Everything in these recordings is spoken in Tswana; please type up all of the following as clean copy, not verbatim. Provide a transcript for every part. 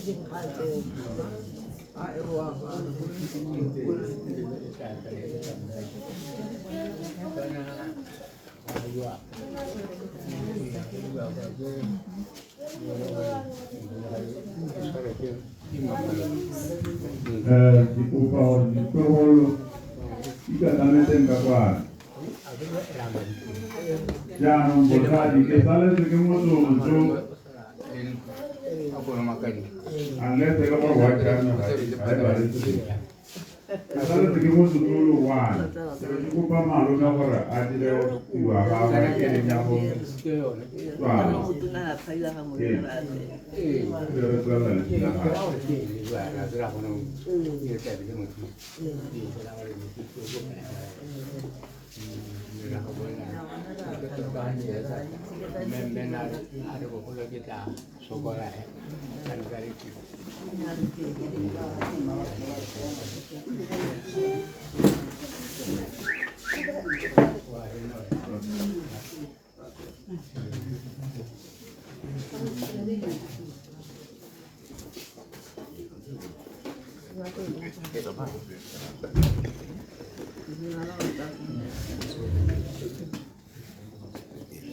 Ke kopa gore ditlogolo di katametseng ka kwano. Jaanong botsadi ke saletse ke motsotso unless e le gore wa jame ga e baletse sentle. Ke saletse ke motsotso o le one. Ke be ke kopa malome gore a dire tiro ya gagwe e leng ya go tswala. Ee, re re tswelela le thulaganyo.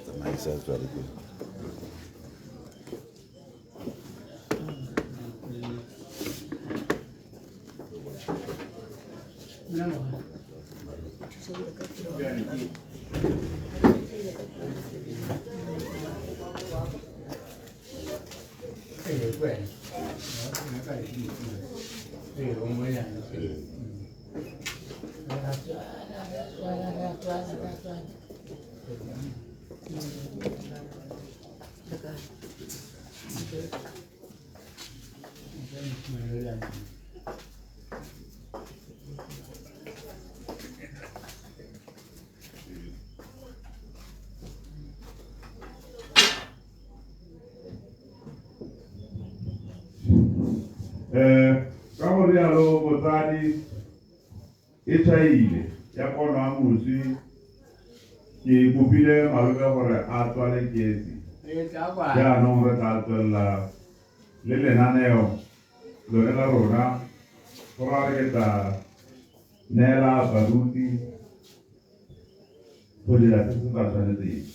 Tsamaisa tswale pele. Ka go rialo botsadi e tšhaile ya pono ya moswi ke kopile malome gore a tswale kesi. Jaanong re tla tswelela le lenaneo lone la rona go raya re ke tla neela baruti go dira se se ba tshwanetseng.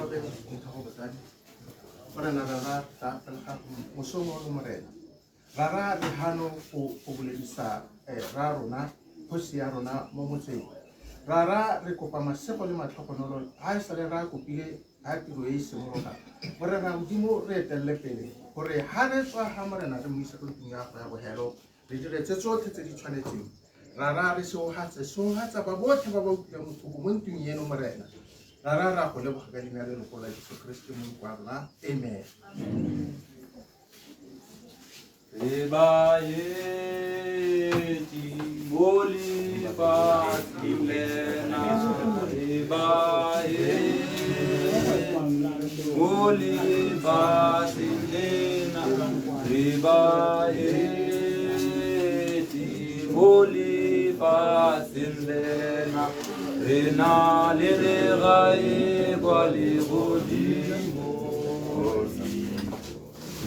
Thobela ntho botsadi. Morena rara tla pele ga mosong ono morena. Rara re hano go boledisa ra rona kgosi ya rona mo motseng. Rara re kopa masego le matlhogonolo ha e sale ra kopile ha tiro e simologa. Morena Modimo re etelele pele gore ha re tswa ha morena re mo ise ko ntlong ya go ya bohelo re dire tse tsotlhe tse di tshwanetseng. Rara re seogatsa ba botlhe ba ba utlwileng botlhoko mo ntlong eno morena. Rara ra go leboga ka leina le legolo la Jesu Kriste Mong wa rona. Amen. Re baeti mo lefatsheng lena, re baeti mo lefatsheng lena, re baeti mo lefatsheng lena, re na le legae kwa legodimong.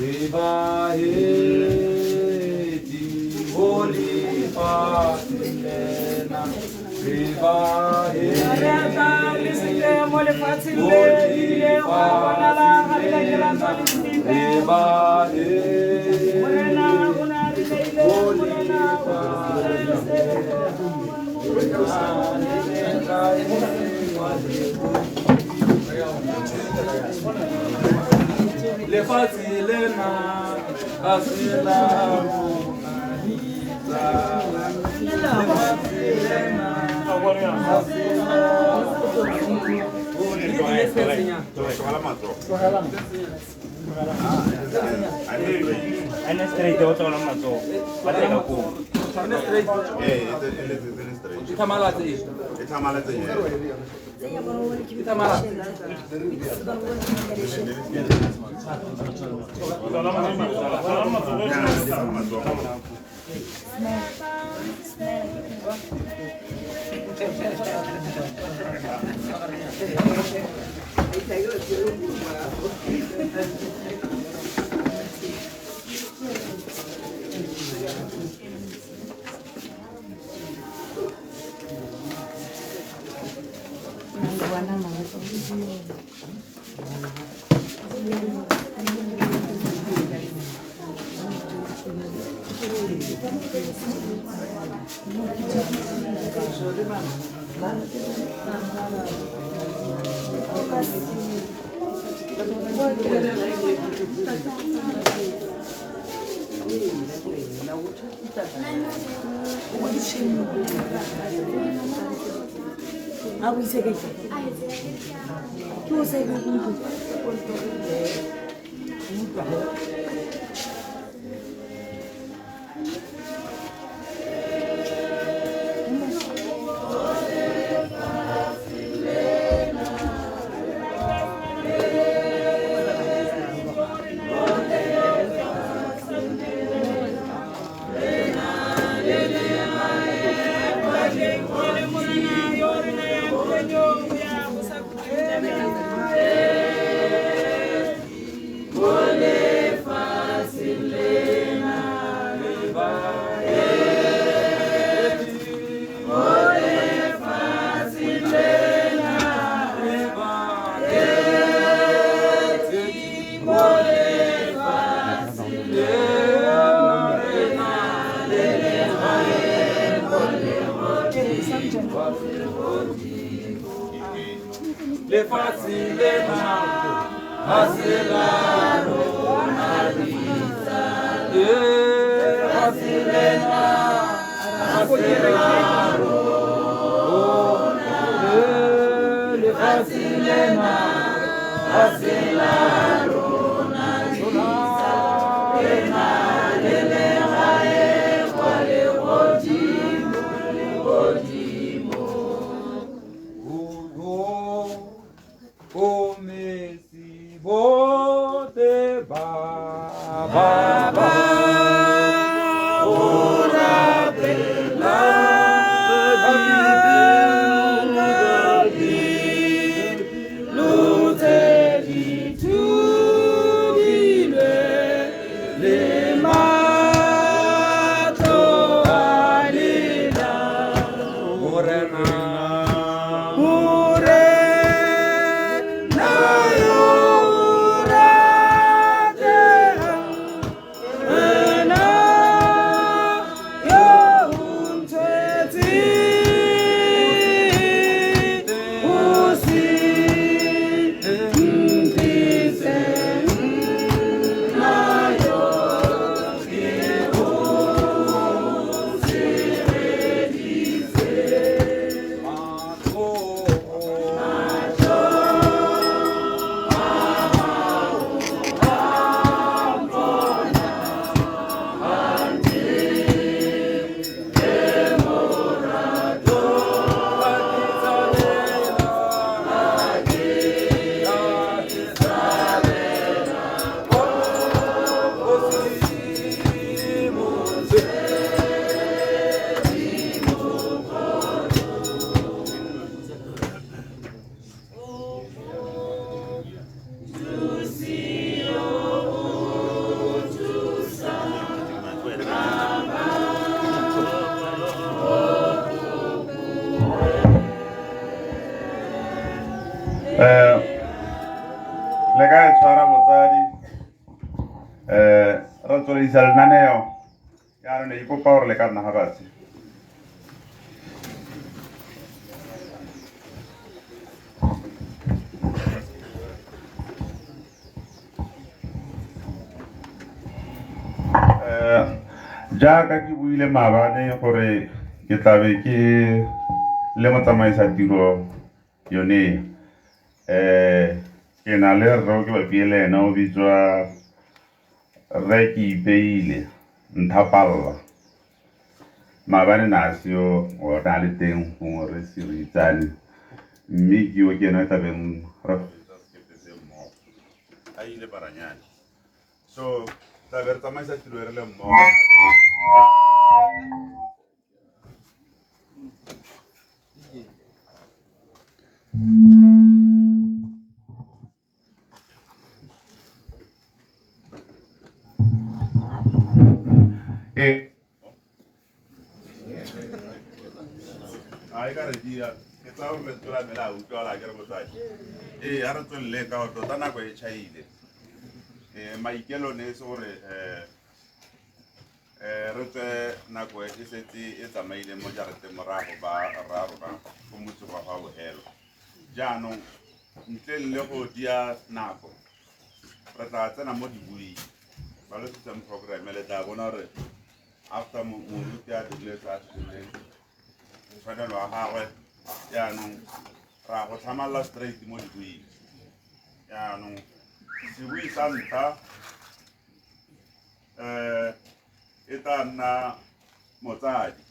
Re baeti mo lefatsheng lena, re baeti mo lefatsheng le ebile go a bonala ga le ka ke la tswa le sepe. Re baeti Morena o ne a re neile, Morena o re lefatshe lena ga se la rona ditsala. Lefatshe lena ga se la Ene straight o tlogela matsogo ba tla ka koo. E tlhamalatse e. E tlhamalatse. E tlhamalatse. Lefatshe lena ga se la rona ditsala. Lefatshe lena ga se la rona. Lefatshe lena ga se la rona ditsala. Re na le legae kwa legodimo, legodimo. O metsi bote ba ba ba o rapela lo tse di Le ka e tshwara botsadi, re tsweledisa lenaneo jaanong ne ke kopa gore le ka nna ga fatshe. Jaaka ke buile maabane gore ke tlabe ke le motsamaisa tiro yone, ke na le rre o ke bapile le ena o bitswa rre ke ipeile Nthapalla. Maabane na a seo, o na le teng gongwe re se re itsane, mme ke yo ke ena o tlabeng re sekepe se mmogo a ile Baranyane, so tlabe re tsamaisa tiro e re le mmogo. A e ka re dia ke tsaya gore lentswe la me le a utlwala ke re botsadi. Ee, a re tswelele ka gore tota nako e tšhaile. Maikelo ne e se gore re tswe nako e setse e tsamaile mo jarateng morago ba rra rona ko motseng wa ga bogelo. Jaanong ntle le go dia nako re tla tsena mo dibuing ba lo system program, le tla bona gore after moruti a dirile se a se dirileng tshwanelo wa gagwe, jaanong ra go tlhamalla straight mo dibuing. Jaanong sebui sa ntlha e tla nna motsadi.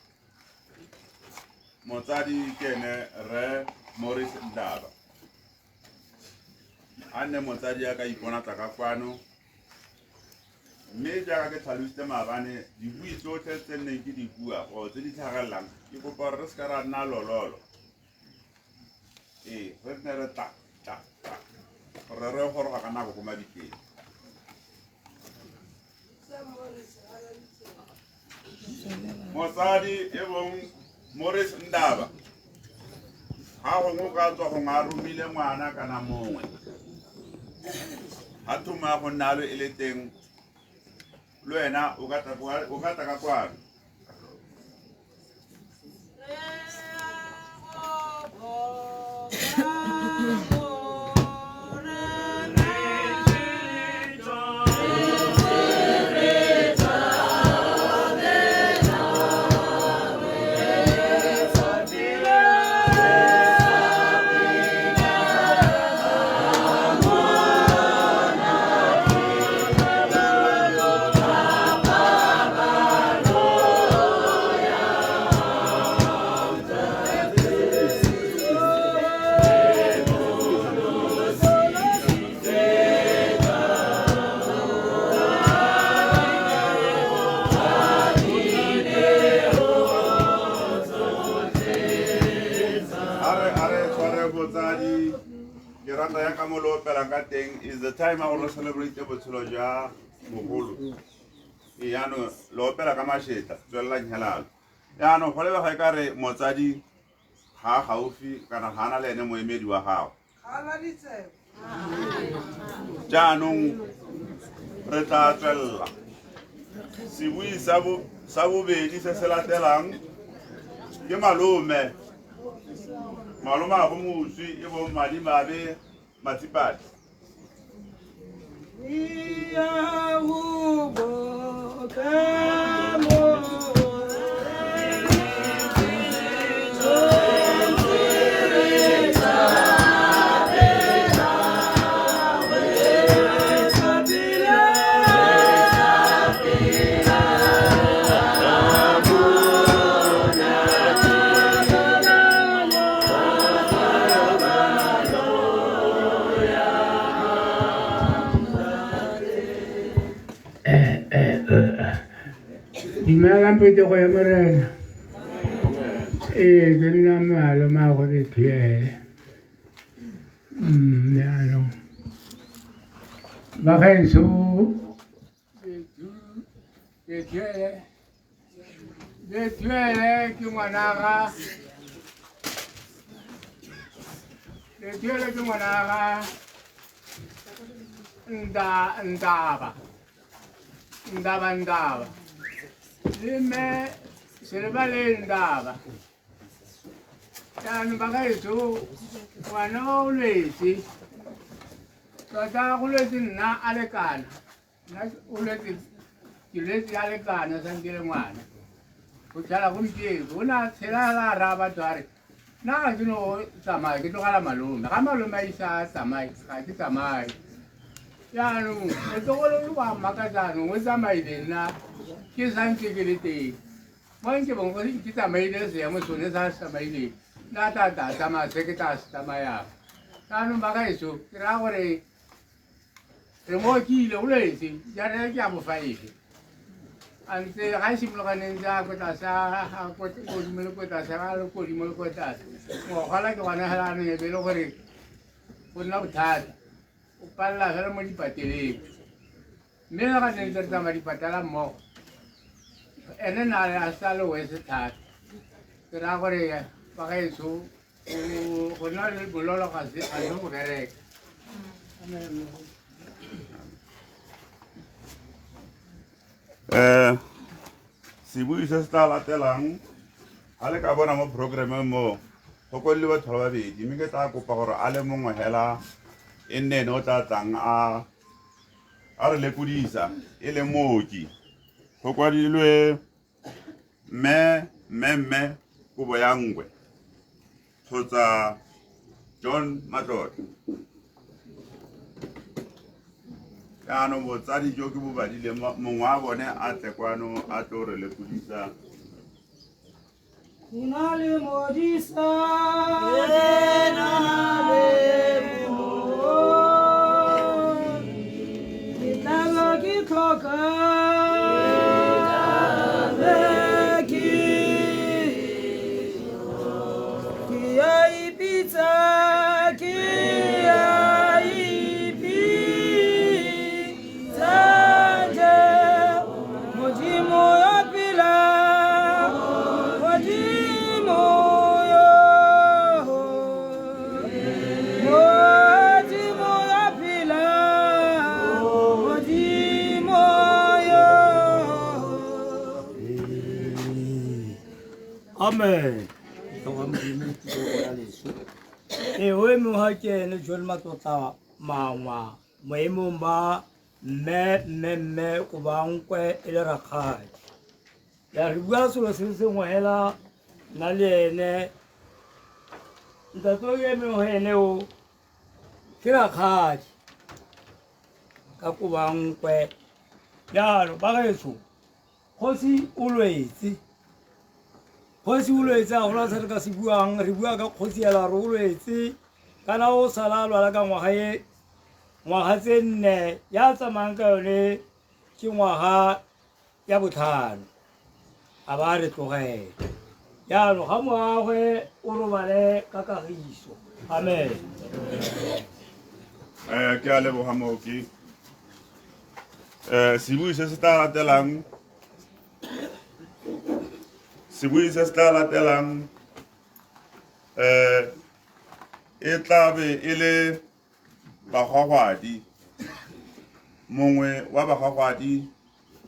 Motsadi ke ene rre Morris Ndaba. A nne motsadi ya ka iponatsa ka kwano, mme jaaka ke tlhalositse maabane, dibui tsotlhe tse nneng ke di bua go tse di tlhagelelang, ke kopa gore re seka ra nna lololo. Ee, re nne re tla tla tla gore re goroga ka nako ko mabitleng. Motsadi e bong Morris Ndaba, ga gongwe o ka tswa gongwe a romile ngwana kana mongwe, ga thomo ya go nna lo e le teng, le wena o ka tla ka kwano. Is the time I will celebrate botshelo jwa mogolo. Jaanong le opela ka mašetla, tswelelang helalo. Jaanong go lebega e ka re motsadi ga a gaufi kana ga a na le ene moemedi wa gago. Jaanong re tla tswelela. Sebui sa bobedi se se latelang ke malome. Malome a go moswi e bong Madimabe Matsipadi. Dumelang phetogo ya Morena. Ee, ke nna malomagwe Bethuele. Jaanong bagaetsho, Bethuele ke ngwana ga Lethiele ke ngwana ga Ndaba Ndaba le mme Selebale Ndaba. Jaanong bagaetsho ngwana o lwetse tota go lwetse nna a lekana nna o lwetse ke lwetse a lekana santse le ngwana go tlhala gompieno o ne a tshela a raya batho a re nna ga ke no tsamaya ke tlogela malome ga malome a isa a tsamaye ga ke tsamaye. Jaanong motlogolo le wa mmakatsa jaanong o tsamaile nna ke santse ke le teng mo nke bong ke tsamaile seemo sone sa se tsamaileng nna tla tla tsamaya se ke tla se tsamayang. Jaanong bagaetsho ke raya gore re mo kile o lwetse jaana ke ya bofaefe a ntse ga e simologaneng tse a ko tlase a kodimo le ko tlase ga le kodimo le ko tlase ngogola ke gona fela anong e be e le gore go nna bothata o palela fela mo dipateleng mme le ga ne ntse re tsamaya dipatela mmogo ene na a sa le wese thata ke raya gore bagaetsho go nna le bololo ga se go bereka. Sebui se se tla latelang ga le ka bona mo programmeng mo go kwadile batho ba babedi mme ke tla kopa gore a le mongwe hela e nne ene o tla tlang a re lekodisa e le mooki. Go kwadilwe mme mme mme kobo ya nkwe kgotsa John Matlotlo. Jaanong botsadi jo ke bo badile mongwe wa bone a tle kwano a tlo re lekodisa. Ke na le modisa, ke na le mooki, ke tla bo ke tlhoka ke a ipitsa, ke a ipitsa je Modimo yo pila, Modimo yo, Modimo yo pila, Modimo yo. Amen. E o emeng ga ke ene John Matlotla Mangwa maemong ba mme mme mme Kobankwe e le rakgadi. Ya re bua selo se sengwe hela nna le ene ntate o emeng go ene o ke rakgadi ka Kobankwe. Jalo bagaetsho kgosi o lwetse. Kgosi o lwetse a gona se re ka se buang re bua ka kgosi ela re o lwetse kana o sala a lwala ka ngwaga e ngwaga tse nne ya tsamayang ka yone ke ngwaga ya botlhano a ba re tlogela. Jaanong ga moagwe o robale ka kagiso. Amen. Ke a leboga mooki. Sebui se se tla latelang sebui se se tla latelang e tla be e le bagwagwadi. Mongwe wa bagwagwadi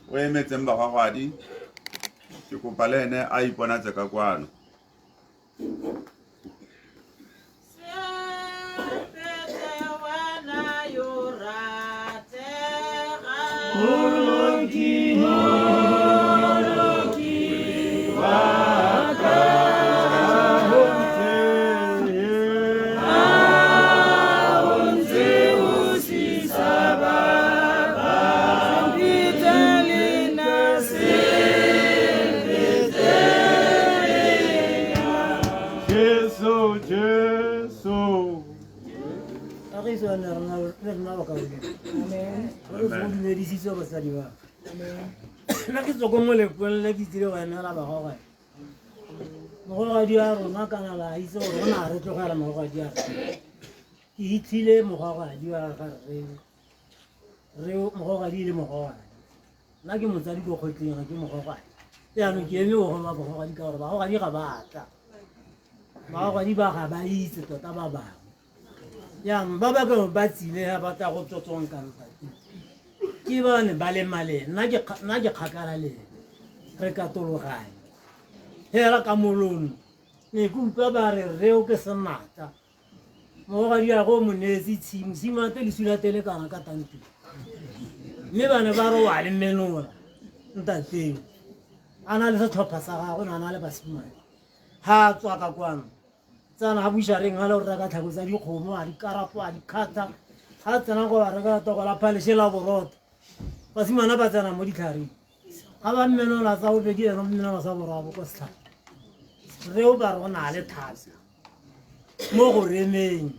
o emetseng bagwagwadi ke kopa le ene a iponatse ka kwano. Nna ke tswa ko molepong le ke tsile go emela bagogadi. Mogogadi a rona kana la itse gore o ne a re tlogela mogogadi a rona. Ke hitlhile mogogadi wa ga rre re mogogadi le mogogadi. Nna ke motsadi ko kgotleng ga ke mogogadi. Jaanong ke eme go ba bagogadi ka gore bagogadi ga ba tla. Bagogadi ba ga ba itse tota ba bangwe. Jaanong ba ba ka ba tsile ga ba tla go tsotsong ka ntate ke bane ba le maleng nna ke kgakala le ene re katologane fela ka molomo ne ke utlwa ba re reo ke senatla mogogadi go mo neetse tshimo tshimo ya te lesula tele kana ka tante mme ba ne ba re wa le menola ntateng a na le setlhopha sa gagwe na na le basimane ga a tswa ka kwano tsana ga buisa reng ga le go reka tlhako tsa dikgomo a dikarapo a dikgatha ga tsena go ba reka toko la phaleshe la borotho basimana ba tsena mo ditlhareng ga ba mmenola tsa bobedi ena mmenola sa boraro ko setlhare reo ba re o na le thata mo go remeng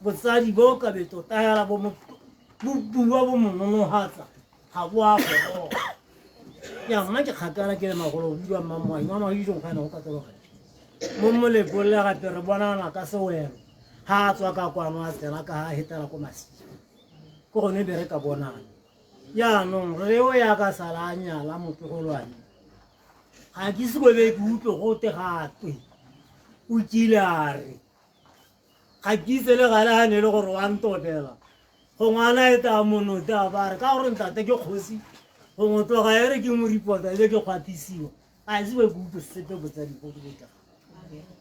botsadi bo ka be tota hela bo bua bo mononogatsa ga bo a goroga ya nna ke kgakala ke le magolo bidiwa mmamoai mama ijong ga ene go katologela mo molekong le gape re bonana ka sewelo ga a tswa ka kwano a tsena ka ga a hetela ko masimo ke gone be re ka bonana jaanong reo ya ka sala a nyala motlogolwane ga ke se be ke utlwe gote gatwe o kile a re ga ke itse le gale ga ne e le gore wa ntotela gongwe a na e taya monote a ba re ka gore ntate ke kgosi gongwe tloga e re ke mo reporta ebe ke kgwathisiwa ga ise be ke utlwe sepe botsadi go ke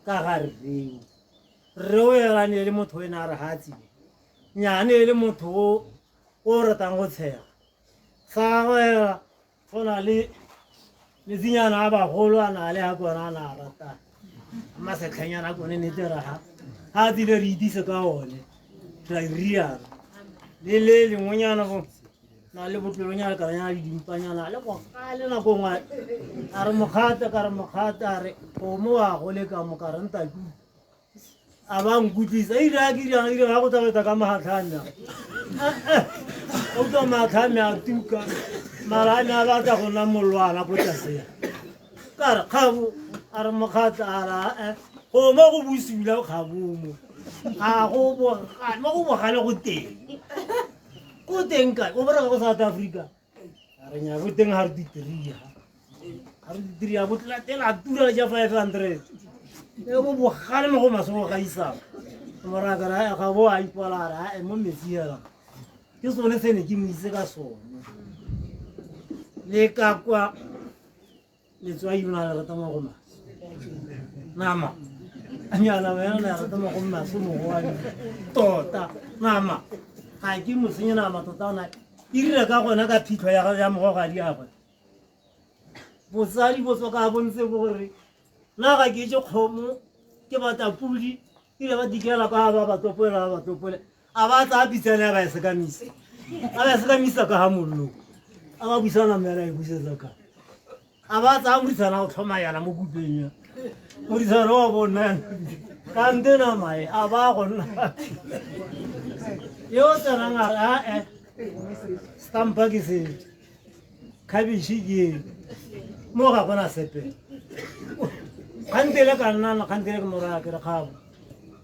ka ga rreo rreo ela ne e le motho o e ne a re ga a tsile nyaa ne e le motho o o ratang go tshega sa gagwe fela go na le metsinyana a bagolo a na le ga kona a na a ratang masetlhanyana a kone nete ra ga ga tsile re itise ka one ra riana le le lengwenyana go na le botlolonyana kananyana le dimpanyana le bogale nako nngwe a re mokgata ka re mokgata a re gomo wa go le ka mo ka re ntaku a ba nkutlwisa e ira ke dirang ire ga go tsamaisa ka matlhame a utlwa matlhame a tuka mara a ne a batla go nna molwana ko tlasea ka re kgabo a re mokgatla a ra e go mo go bosula kgabomo ga go mo go bogale go teng ko teng kae o bereka ko South Africa a re nya go teng ga re ditria ga re ditria bo tlatela tura ja 500 e bo bogale mo go maswe go gaisang moraka ra ga bo a ipola ra e mo metsi hela ke sone se ne ke mo itse ka sone le ka kwa letswai o na le rata mo go maswe nama nyana wena na rata mo go maswe mo go wa tota nama ga ke mo senye nama tota ona e rile ka gona ka phitlho ya ya mogogadi gagwe botsadi bo tswa ka bontse bo gore nna ga ke je kgomo ke batla pudi ile ba dikela ka ba ba tlopola ba tlopola a ba tsaya pitsana ya ba e sekamisa a ba e sekamisa ka ga mollo a ba busana mela e busetsa ka a ba tsaya morisana go tlhoma yana mo kupeng ya morisana wa bona kante namae a ba go nna yo tsenang a re ae stampa ke se khabitšhe ke mo ga gona sepe kgantele ka nna kgantele ke moraya ke re kgabo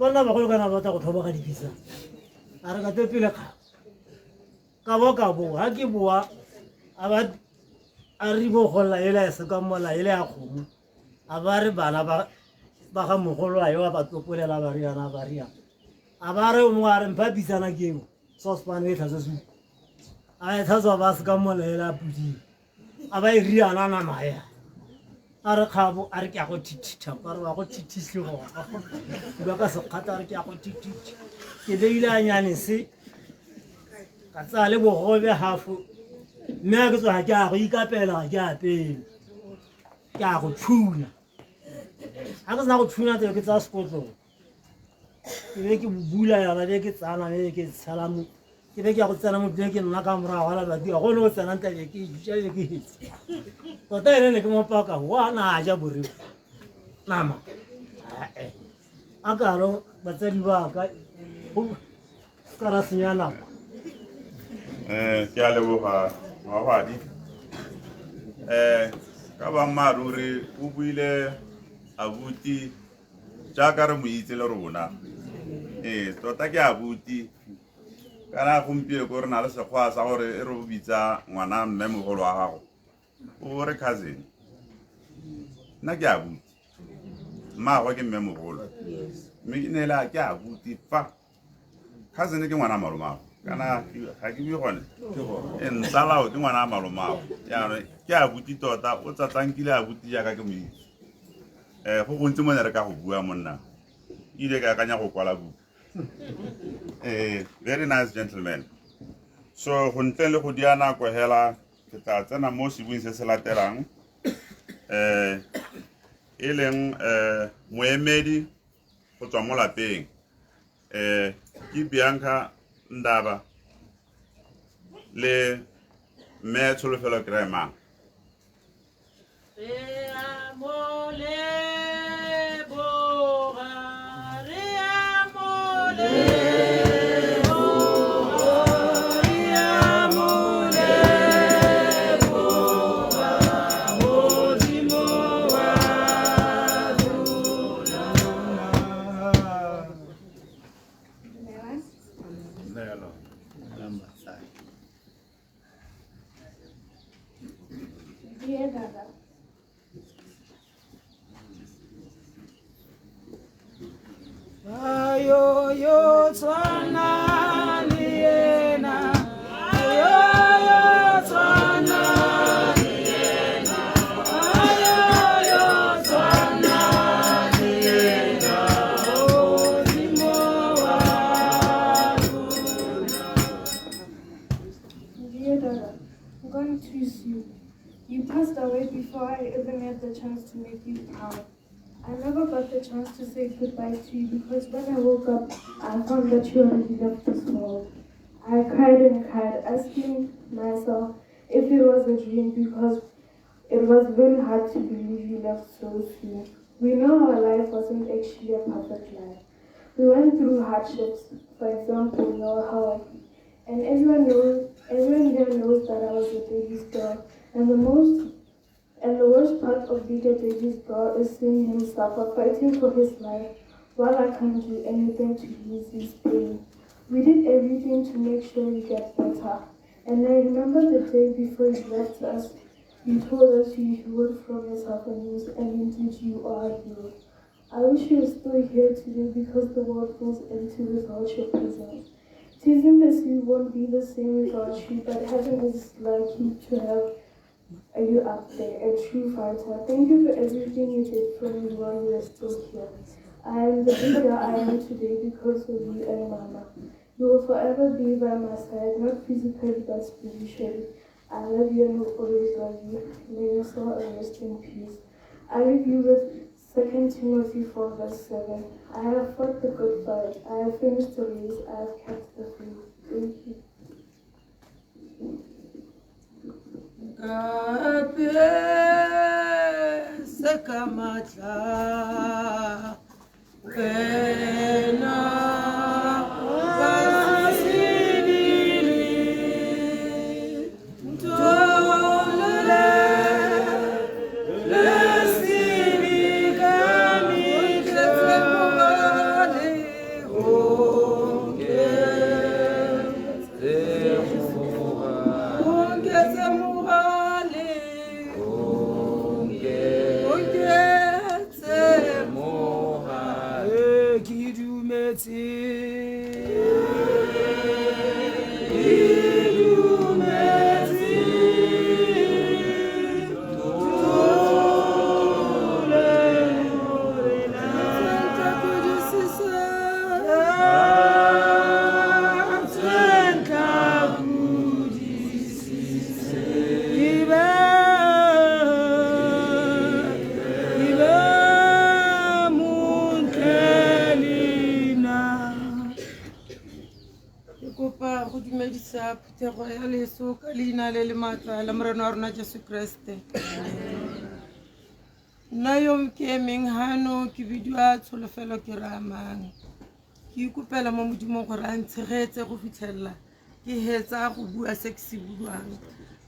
banna bagolo kana batla go tlhoboga dipitsa a re ka te pele kgabo ka bo ka bo ha ke boa a ba a re bo golla ele ya sekamola ele ya kgomo a ba re bana ba ba ga mogolo a yo ba tlopolela ba riana ba riana a ba re mongwe a re mpha pitsana ke eo saucepan e tlhatswa supu a e tlhatswa ba sekamola ele a puding a ba e riana nama ya a re kgabo a re ke a go thithitha ka re wa go thithise gona bua ka sekgata a re ke a go thithitha ke beile a nyane se ka tsaya le bogobe hafo mme a ke tsoga ke a go ikapela ga ke apele ke a go tshuna ga ke sena go tshuna tseo ke tsaya sekotlolo ke be ke bula yona be ke tsana be ke tshela mo ke be ke ya go tsena mo ke nna ka morago ga lebati ga gone go tsena ntle be ke ja be ke hetse tota ene ne ke mo paka wa na ja boreo nama ae a kalo batsadi ba ka go ka ra senya nako Ke a leboga magwadi ka boammaaruri o buile abuti jaaka re mo itse le rona ee tota ke abuti kana gompieko re na le sekgwa sa gore e re o bitsa ngwana mme mogolo wa gago o re cousin nna ke abuti mmaagwe ke mme mogolo mme ke ne le ke abuti fa Cousin ke ngwana malomago kana ga ke bue gone? E ntsalao ke ngwana malomago. Jaanong ke abuti tota, o tsatsankile abuti jaaka ke mo itse. Go gontsi mo ne re ka go bua monna. Ile ka akanya go kwala buka. Very nice gentleman. So go ntle le go dia nako hela, ke tla tsena mo sebuing se se latelang, e leng moemedi go tswa mo lapeng, ke Bianca Ndaba le mme Tsholofelo Kremang. Re a mo leboga, re a mo leboga, re a mo leboga, Modimo wa rona. Dear Dada, Ayo yo tshwana le yena, ayo yo tshwana le yena, ayo yo tshwana le yena, Modimo wa rona. Dear Dada, gone too soon. You passed away before I even had the chance to make you proud. I never got the chance to say goodbye to you because when I woke up, I found that you already left this world. I cried and cried, asking myself if it was a dream because it was very hard to believe you left so soon. We know our life wasn't actually a perfect life. We went through hardships, for example, your health. And everyone here knows that I was a baby's girl. And the worst part of being a baby's girl is seeing him suffer, fighting for his life, while I can't do anything to ease his pain. We did everything to make sure you get better. And I remember the day before you left us, you told us you healed from your sufferings, and indeed you are healed. I wish you were still here today because the world feels empty without your presence. Teasing the sea won't be the same without you, but heaven is lucky to have you up there, a true fighter. Thank you for everything you did for me while you were still here. I am the big girl I am today because of you and Mama. You will forever be by my side, not physically but spiritually. I love you and will always love you. May your soul rest in peace. I leave you with 2 Timothy 4 verse 7. I have fought the good fight. I have finished the race. I have kept the faith. Thank you. Kapese ka matla, wena ka sebele, ntolele lesedi ka metlha mogale, onketse mogale, onketse mogale, ke dumetse, ke dumetse, tole morena, tla kudisisa, tla kudisisa, ke be montle le nna. Ke kopa go dumedisa phuthego ya leso ka leina le le maatla la Morena wa rona Jesu Kreste. Nna yo ke emeng hano ke bidiwa Tsholofelo ke Ramang. Ke ikopela mo Modimong gore a ntshegetse go fitlhelela ke hetsa go bua se ke se buang,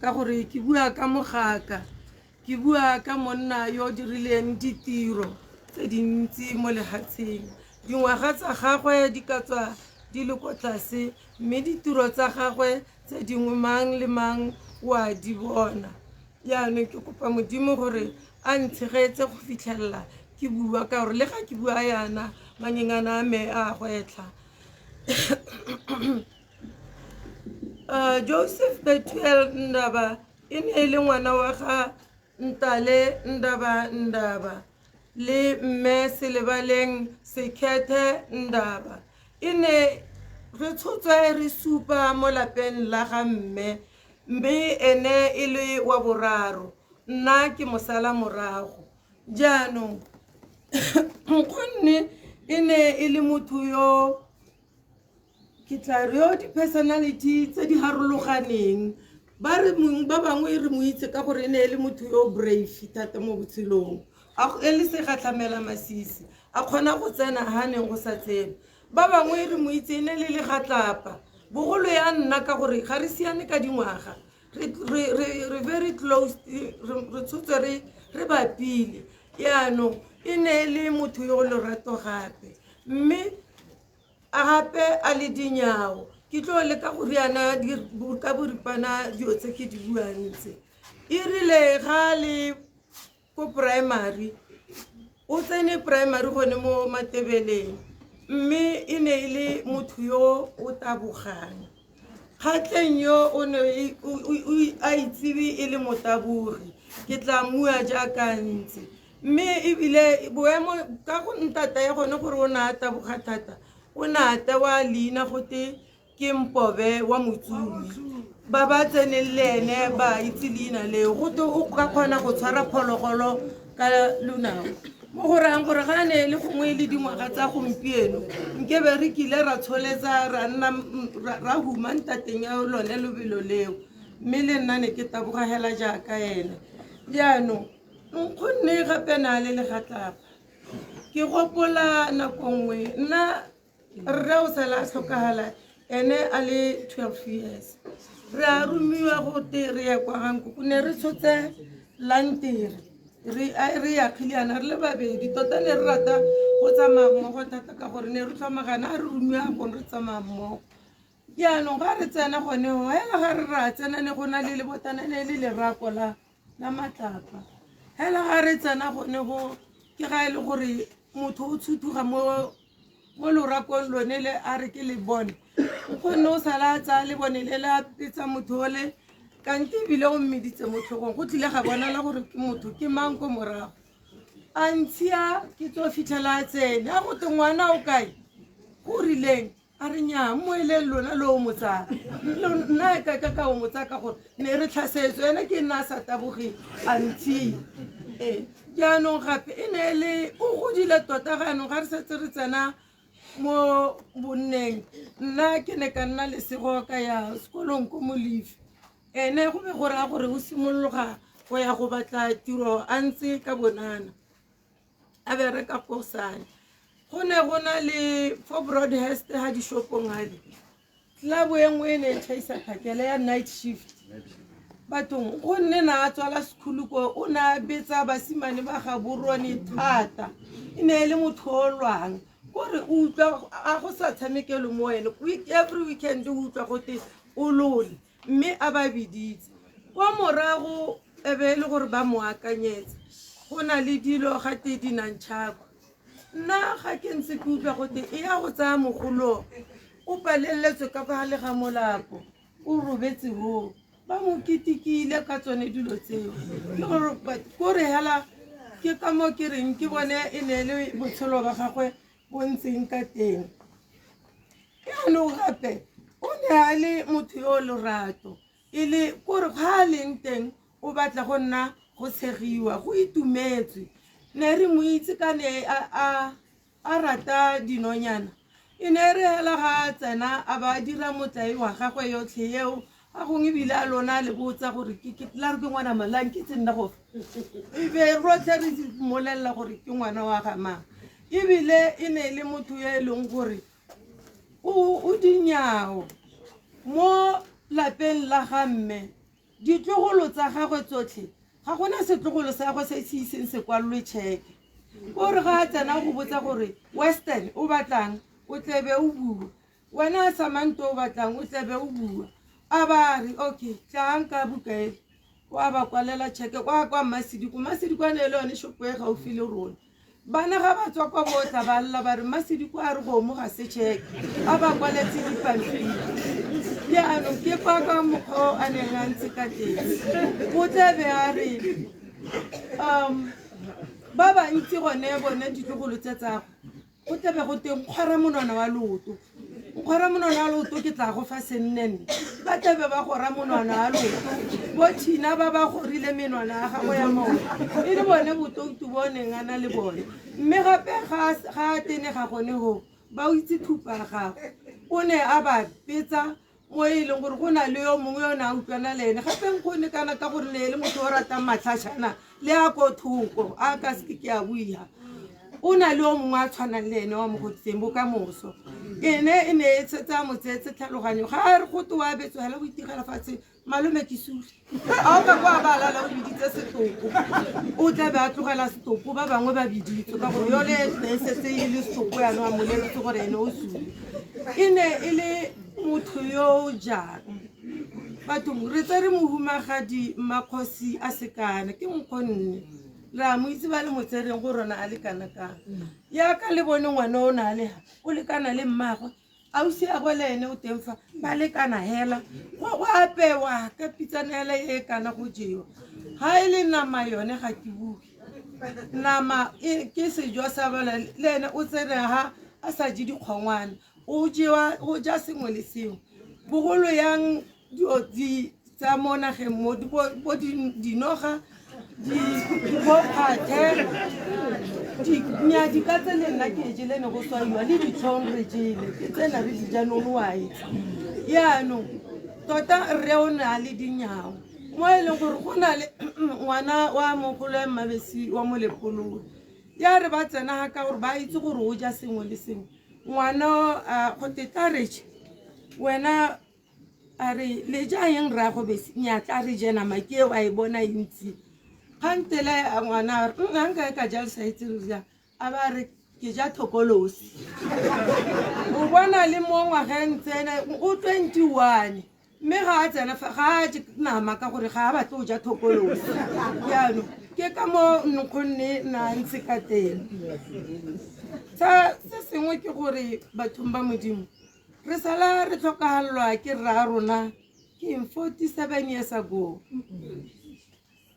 ka gore ke bua ka mogaka, ke bua ka monna yo o dirileng ditiro tse dintsi mo lefatsheng. Dingwaga tsa gagwe di ka tswa di le ko tlase, mme ditiro tsa gagwe tse dingwe mang le mang o a di bona. Jaanong ke kopa Modimo gore a ntshegetse go fitlhelela ke bua, ka gore le ga ke bua yana mangengana a me a gwetlha. Joseph Bethuel Ndaba e ne e le ngwana wa ga Ntale Ndaba Ndaba le mme Selebaleng Sekhethe Ndaba. E ne re tshotswe re supa mo lapeng la ga mme, mme ene e le wa boraro, nna ke mosala morago. Jaanong nkgonne e ne e le motho yo ke tla re yo di-personality tse di harologaneng. Ba re ba bangwe re mo itse ka gore e ne e le motho yo brave thata mo botshelong, e le segatlhamela masisi, a kgona go tsena ha neng go sa tsene. Ba bangwe re mo itse e ne le legatlapa, bogolo ya nna ka gore ga re siane ka dingwaga, re very close, re tshotse re bapile. Yaanong e ne e le motho yo o lorato gape, mme gape a le dinyao. Ke tlo leka go riana ka boripana dilo tse ke di buang tse. E rile ga le ko primary, o tsene primary gone mo Matebeleng, mme e ne e le motho yo o tabogang. Kgatleng yo o ne a itsewe e le motabogi, ke tla mmua jaaka ntse. Mme ebile boemo ka go ntata ya gone gore o ne a taboga thata, o ne a tewa leina gote ke Mpobe wa Motsumi. Ba ba tseneng le ene ba itse leina leo, gote o ka kgona go tshwara phologolo ka lonao. Mo go rayang gore ga ne le gongwe le dingwaga tsa gompieno nkebe re kile ra tsholetsa ra nna ra huma ntateng ya lone lobelo leo, mme le nna ne ke taboga hela jaaka ene. Jaanong nkgonne gape na le legatlapa. Ke gopola nako nngwe nna rre o sala a tlhokagala ene a le 12 years, re a romiwa gote re ye kwa ga nkoko. Ne re tshotse lantere re ya kgiliana re le babedi. Tota ne re rata go tsamaya mmogo thata ka gore ne re tlhomagana a re romiwa gone re tsamaya mmogo. Jaanong ga re tsena gone ho, hela ga re ra tsena ne go na le lebotana ne le lerako la matlapa. Hela ga re tsena gone go, ke ga e le gore motho o tshuthuga mo lorakong lone le a re ke le bone. Nkgonne o sala a tsaya lebone le le a petsa motho ole, kante ebile o mmeditse mo tlhogong. Go tlile ga bonala gore ke motho ke mang ko morago. A ntshia ke tlo fitlhela a tsene, a gote ngwana o kae, go rileng? A re nnyaa, mo e leng lona lo o mo tsaya. Nna e ka o mo tsaya ka gore ne re tlhasetswe, ene ke nna a sa tabogeng, a ntshia. Jaanong gape e ne le o godile tota. Jaanong ga re setse re tsena mo bonneng, nna ke ne ka nna lesego ka ya sekolong ko Molefi. Ene go be go raya gore o simologa go ya go batla tiro a ntse ka bonana, a bereka kosane. Go ne go na le fo Broadhurst ha dishopong hale, club e nngwe e ne e tšhaisa phakele ya night shift. Bathong go nne na a tswala sekhulu ko, o ne a betsa basimane ba ga borone thata. E ne e le motho o lwang, kore o utlwa a go sa tshamekele mo ene. Every weekend o utlwa gote o lole, mme a ba biditse. Kwa morago e be e le gore ba mo akanyetsa, go na le dilo gate di nantšhako. Nna ga ke ntse ke utlwa gote e ya go tsaya mogolo, o paleletswe ka fa le ga molapo, o robetse hoo. Ba mo ketekile ka tsone dilo tseo. Ke gore kore hela ke ka mo ke reng ke bone e ne le botshelo ba gagwe bo ntseng ka teng. Jaanong gape o ne a le motho yo o lorato, e le kore ga a leng teng o batla go nna go tshegiwa, go itumetswe. Ne re mo itse ka ne a rata dinonyana. E ne re hela ga a tsena a ba dira motlae wa gagwe yotlhe eo, a gongwe ebile a lona le botsa gore la re ke ngwana mang, la nkitse nna go fa. Ebe rotlhe re mmolelela gore ke ngwana wa ga mang. Ebile e ne e le motho yo e leng gore o dinyao mo lapeng la ga mme. Ditlogolo tsa gagwe tsotlhe, ga gona setlogolo sa gagwe se se iseng se kwalelwe tšheke. Kore ga a tsena go botsa gore Western o batlang, o tlebe o bua. Wena Samanto o batlang, o tlebe o bua. A ba re okay, tlang ka buka ele. Wa ba kwalela tšheke kwa Mmasediko. Mmasediko a ne e le yone shopo e gaufi le rona. Bana ga ba tswa kwa botla ba lla ba re Mmasediko a re gomo ga se check a ba kwaletse dipampiri. Jaanong ke kwa ka mokgwa o a neng a ntse ka teng. O tla be a re ba bantsi gone bone ditlogolo tse tsago go tlabe go teng kgwara monwana wa leoto, nkgwara monwana wa leoto ke tla go fa sennenne. Ba tlabe ba gora monwana wa leoto, bo Tina ba ba gorile menwana ya gago ya maoto, e le bone botoutu bo neng a na le bone. Mme gape ga a tenega gone go ba o itse thupa ya gagwe, o ne a ba betsa mo e leng gore go na le yo mongwe yo o ne a utlwana le ene. Gape nkgone kana ka gore ne e le motho o ratang matlhajana le a ko thoko a ka seke ke a buia, o na le yo mongwe a tshwanang le ene wa mo godiseng bokamoso. Ene e ne e setse a mo tseetse tlhaloganyo, ga a re gote wa betswa hela o itigela fatshe, malome ke sule. A o ka kwa ba lala o biditse setopo, o tla be a tlogela setopo, ba bangwe ba biditswe ka gore yone e setse e le setopo yaanong a moleletse gore ene o sule. E ne e le motho yo o jang bathong, re tsere mohumagadi Mmakgosi a sekana ke nkgonne, re a mo itse ba le mo tsereng go rona a le kana kang. Yaka le bone ngwana o ne a le ha, o lekana le mmagwe, ausi a gwe le ene o teng fa, ba lekana hela, go apewa ka pitsana hela e kana go jewa. Ga e le nama yone ga ke bue, nama ke sejo sa bana, le ene o tsere ha a sa je dikgongwana, o jewa, o ja sengwe le sengwe. Bogolo yang dio di tsa mo nageng mo, di bo dinoga, bo phathe, nya di ka tse le nna ke jele ne go swaiwa, le ditlhong re jele, ke tsena re di ja nono wa itse. Yaanong tota rre o ne a le dinyao mo e leng gore go na le ngwana wa mogolo wa Mmabesi wa Molepolole, ya re ba tsena ga ka gore ba itse gore o ja sengwe le sengwe. Ngwana go te tla re je, wena a re le ja eng rraago besi, nya tla re je nama ke eo a e bona e ntsi. Kgantele ngwana a re, ga nka ka ja le sa itse re ja, a ba re ke ja thokolosi. O bona le mo ngwageng tsene o 21, mme ga a tsena fa, ga a je nama ka gore ga a batle go ja thokolosi. Jaanong ke ka mo nkgonne na ntse ka teng. Se sengwe ke gore bathong ba Modimo re sala re tlhokagalelwa ke rra rona ke eng 47 years ago.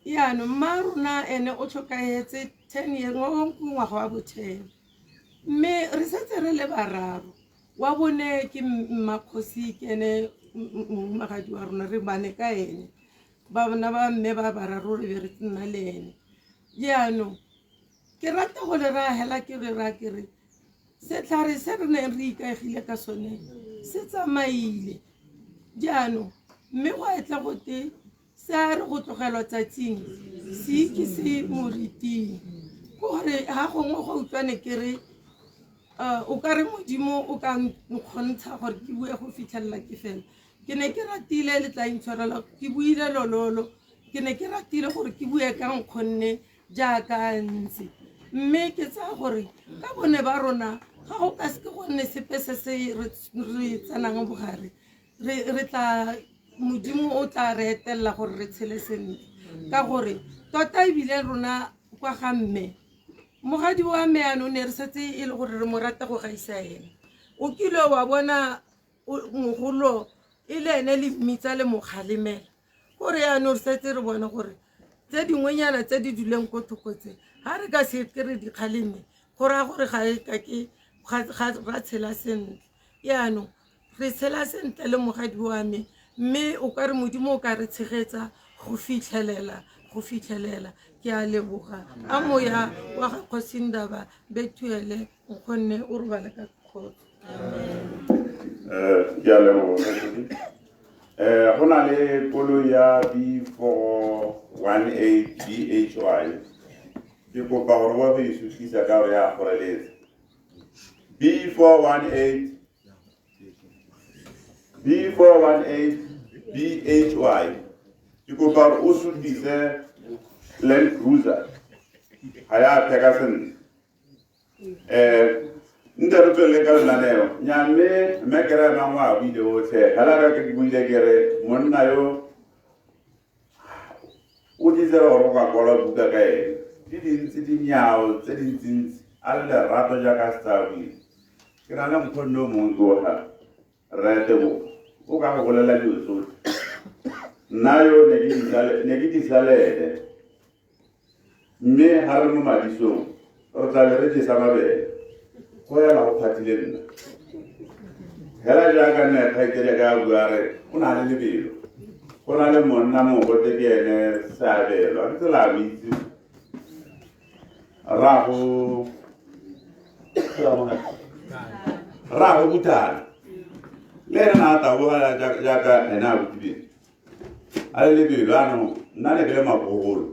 Jaanong mma rona ene o tlhokahetse 10 years, ngwaga wa bo 10, mme re setse re le bararo. Wa bone ke Mmakgosi, ke ene mohumagadi wa rona, re bane ka ene, bana ba mme ba bararo re be re nna le ene. Jaanong ke rata go le raya hela ke re raya ke re setlhare se re neng re ikaegile ka sone se tsamaile. Jaanong mme go a tla go te se a re go tlogelwa tsatsing se ke se moriting, ke gore ga gongwe go utlwane ke re o ka re Modimo o ka nkgontsha gore ke bue go fitlhelela ke fela. Ke ne ke ratile le tla intshwarela, ke buile lololo, ke ne ke ratile gore ke bue ka nkgonne jaaka ntse, mme ke tsaya gore ka bone ba rona ga go ka seke go nne sepe se se re tsenang bogare, re tla Modimo o tla re etelela gore re tshele sentle. Ka gore tota ebile rona kwa ga mme mogadi wa me yaanong ne re setse e le gore re mo rata go gaisa ene. O kile wa bona mogolo e le ene le mmitsa le mo kgalemela, gore yaanong re setse re bone gore tse dingwenyana tse di duleng ko thoko tse ga re ka se ke re di kgaleme, go raya gore ga e ka ke ga ra tshela sentle. Yaanong re tshela sentle le mogadi wa me, mme o ka re Modimo o ka re tshegetsa go fitlhelela, go fitlhelela. Ke a leboga. A moya wa ga Kgosi Ndaba Bethuele nkgonne o robale ka kgotso. Ke a leboga. Go na le koloi ya B418 BHY. Ke kopa gore ba go e sutlisa ka gore ya kgoreletsa. B418 B418 BHY. Ke kopa gore o sutlise Land Cruiser. Ga ya pheka sentle. Nte re tswelele ka lenaneo. Nya mme ke re mang wa buile otlhe. Hela ka ke buile ke re monna yo o tlise gore o ka kwala buka ka ene. Di dintsi dinyao tse dintsintsi. a le lerato jaaka se tsaya buile. Ke na le nkgonne o mongwe ke oga rre Tebogo, o ka go bolela dilo tsotlhe. Nna yo ne ke disa le ene, mme ga re mo madisong re tla be re jesa mabele, go ela go phathile nna. Hela jaaka nna kgaitsedi ka a bua re o na le lebelo, go na le monna mongwe gote ke ene Seabelo, a ke tsela a mo itse raago Buthane, le ene na a taboga jaaka ene a botileng a le lebelo. Anong nna ne ke le magogolo,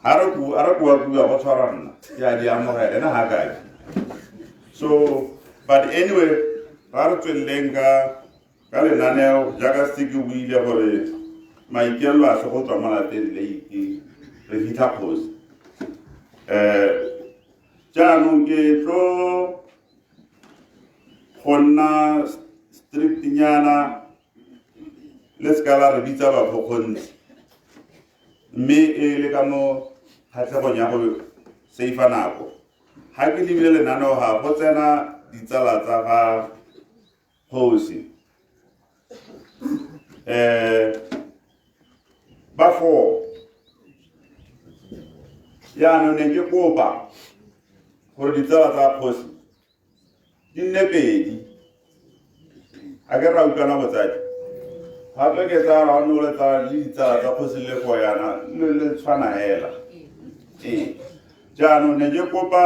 ga re kua kua go tshwara nna ke a di amogela, ene ga kae. So but anyway, ra re tsweleleng ka lenaneo jaaka se ke buile gore maikelo a se go tswa mo lapeng late re fitlha kgosi. Jaanong ke tlo go nna strict-nyana, le seka la re bitsa bakgokgontsi, mme e le ka mo kgatlhegong ya go save-a nako. Ga ke lebile lenaneo ga go tsena ditsala tsa ga kgosi, ba four. Jaanong ne ke kopa gore ditsala tsa kgosi di nne pedi. A ke ra utlwana botsadi? Gape ke tsaya ra o le tsala le ditsala tsa kgosi le go yana le tshwana hela. Ee, jaanong ne ke kopa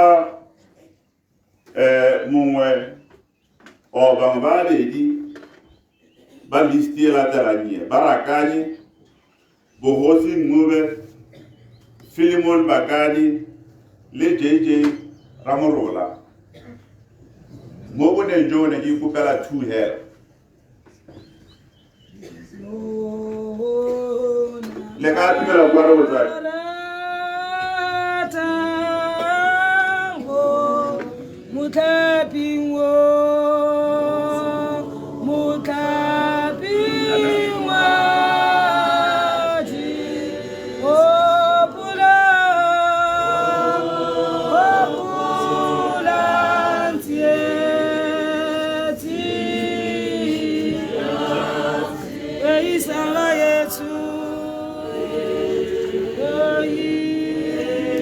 mongwe o bangwe ba babedi ba list e latelang e, ba rakanye Bogosi Ncube, Philemon Bakani le JJ Ramorola. Mo boneng jo ne ke ikopela two hela. Le ka atumela kwa re botsadi. Motlhaping o, motlhaping wa di, hopola, hopola tsietsi, e isala Yesu, e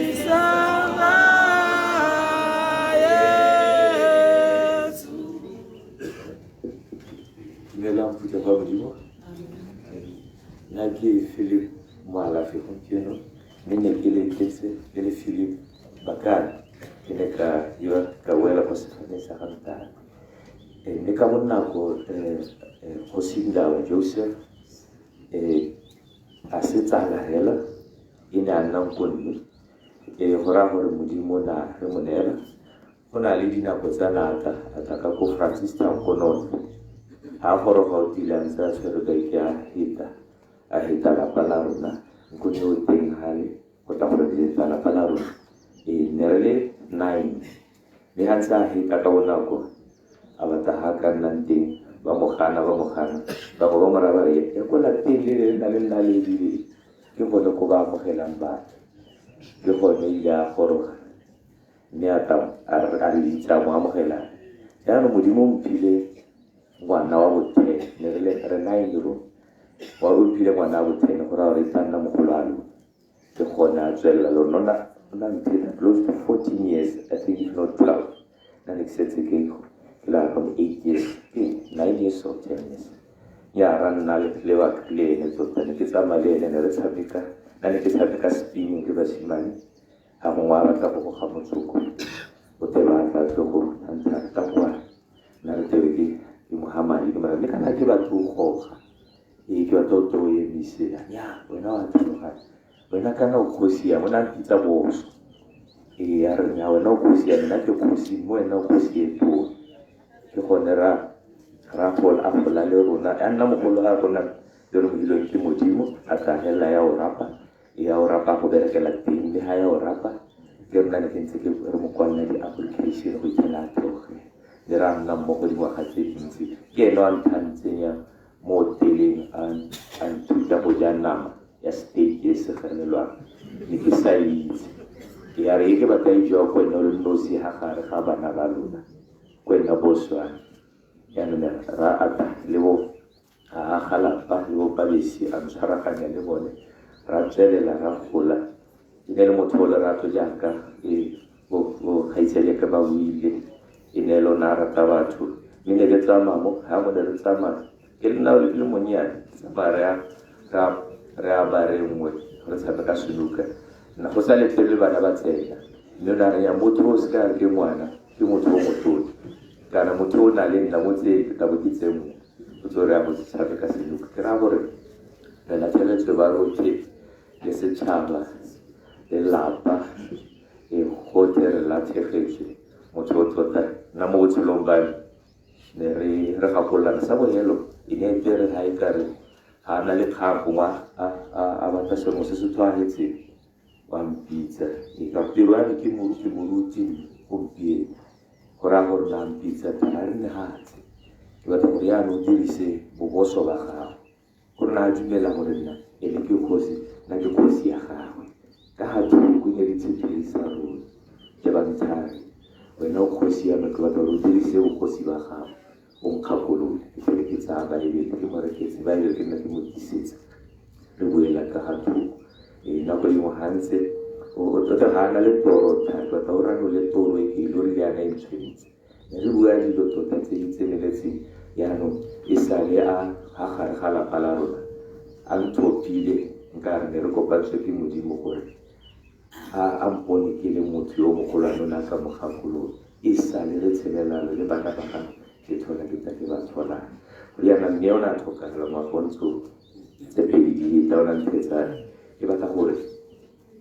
isala Yesu. Dumelang phuthego ya Modimo. Nna ke Philip Moalafi gompieno, mme ne ke letetse le le Philip Bakane. Ke ne ka ka boela kwa sefaneng sa ga ntate. Mme ka bonako Kgosi Ndau Joseph a se tsala hela, e ne a nna nkonne. Go raya gore Modimo na re mo neela. Go na le dinako tsa nata a tla ka ko Francistown ko North. Ha goroga o tile a ntse a tshwerwe ka ke a heta, a heta lapa la rona. Nkgonne o teng hale go tla go re heta lapa la rona. Ne re le 9. Mme ha ntse a heta ka bonako, a batla ha ka nnang teng, ba mo gana, ba mo gana. Bangwe ba mo raya ba re, ya ko lapeng le le na le naledi le, ke gone ko ba amogelang batho. Ke gone ile a goroga. Mme a tla a re itse a mo amogela. Jaanong Modimo o mphile ngwana wa bo-10, ne re le re nine rona. Wa o mphile ngwana wa bo-10, go raya gore e tla nna mogolo a lona. Ke gone a tswelela le rona. O na mphile close to 14 years, I think if not 12. Nna ne ke setse ke le around 8 years, 9 years or 10 years. Ya ra nna le wa le ene tota, ne ke tsamaya le ene, ne re tshameka. Nna ne ke tshameka spinning ke basimane. Ha mongwe a batla go goga motsoko, o tla ba tla tlo go ntsha ka kwa. Nna re tebe ke mo ha madi, ke mara le kana ke batho go goga. Ee, ke batla o tlo o emise. Ya, wena wa tlhaloganya. Wena kana o kgosi ya, o na mpitsa boso. Ee, a re nya wena o kgosi ya, nna ke kgosi, mo wena o kgosi e tona. Ke gone ra gola, a gola le rona. A nna mogolo a rona, le re modilweng ke Modimo, a tla hela ya o rapa. Ya o rapa go berekela teng, le ha ya o rapa, ke rona ne ke ntse ke re mo kwalela di-application go itlhela a tloge. Le ra nna mmogo dingwaga tse dintsi. Ke ene a nthantseng ya mo hoteleng, a nthuta go ja nama ya steak e segelelwang. Ne ke sa itse. Ya re ke batla e jewa ko wena o le nosi ga gare ga bana ba lona ko wena boswane. Jaanong ra ata le bo a aga lapa le bo Pabesi a ntshwaraganya le bone ra tswelela ra gola. E ne le motho o lerato jaaka e bo kgaitsadiake ba buile, e ne le o ne a rata batho. Mme ne ke tsamaya mo ga mo ne re tsamaya ke le nna ke le monnyane, tsamaya re ya re ya bareng nngwe re tshameka senuka. Nna go sa letlelele bana ba tsena, mme o ne a re ya motho o se ka re ke ngwana, ke motho o motona kana motho o na le nna mo tseye ke tla bo ke tse nngwe o tlo re ya go tshameka senuka. Ke raya gore re latlhegetswe ba rotlhe le setšhaba le lapa e gotlhe re latlhegetswe motho o tota. Nna mo botshelong ba me ne re re gakololana sa bogelo e ne e tere ga e kare ga a na le kgang gongwe a batla sengwe se se tlhwaagetseng wa mpitsa. E ka pelo ya me ke moruti gompieno, go raya gore na mpitsa thata re nne gatse. Ke batla gore jaanong o dirise boboso ba gago, gore na a dumela gore nna ene ke kgosi, nna ke kgosi ya gagwe. Ka ga thoko ne le tshephiri sa rona ke banthare, wena o kgosi ya me, ke batla gore o dirise bogosi ba gago o nkgakolole. Ke tlhole ke tsaya Baebele ke mo reketse Baebele ke nna ke mo tisetsa re buela ka ga thoko. E nako dingwe ga ntse o tota ga a na le toro thata, tota o ranole toro e ke ile o rile yana e ntshwentse. Ne re bua dilo tota tse di tseneletseng jaanong e sale a ga gare ga lapa la rona a nthopile nka re ne re kopantswe ke Modimo gore a mpone ke le motho yo mogolwane o ne a ka mo gakolola. E sale re tshelelalo le bana ba gagwe ke tlhola ke tla ke ba tlholang. Go jaana mme o ne a tlhokagala ngwagontso tse pedi di feta o ne a nthetsane. Ke batla gore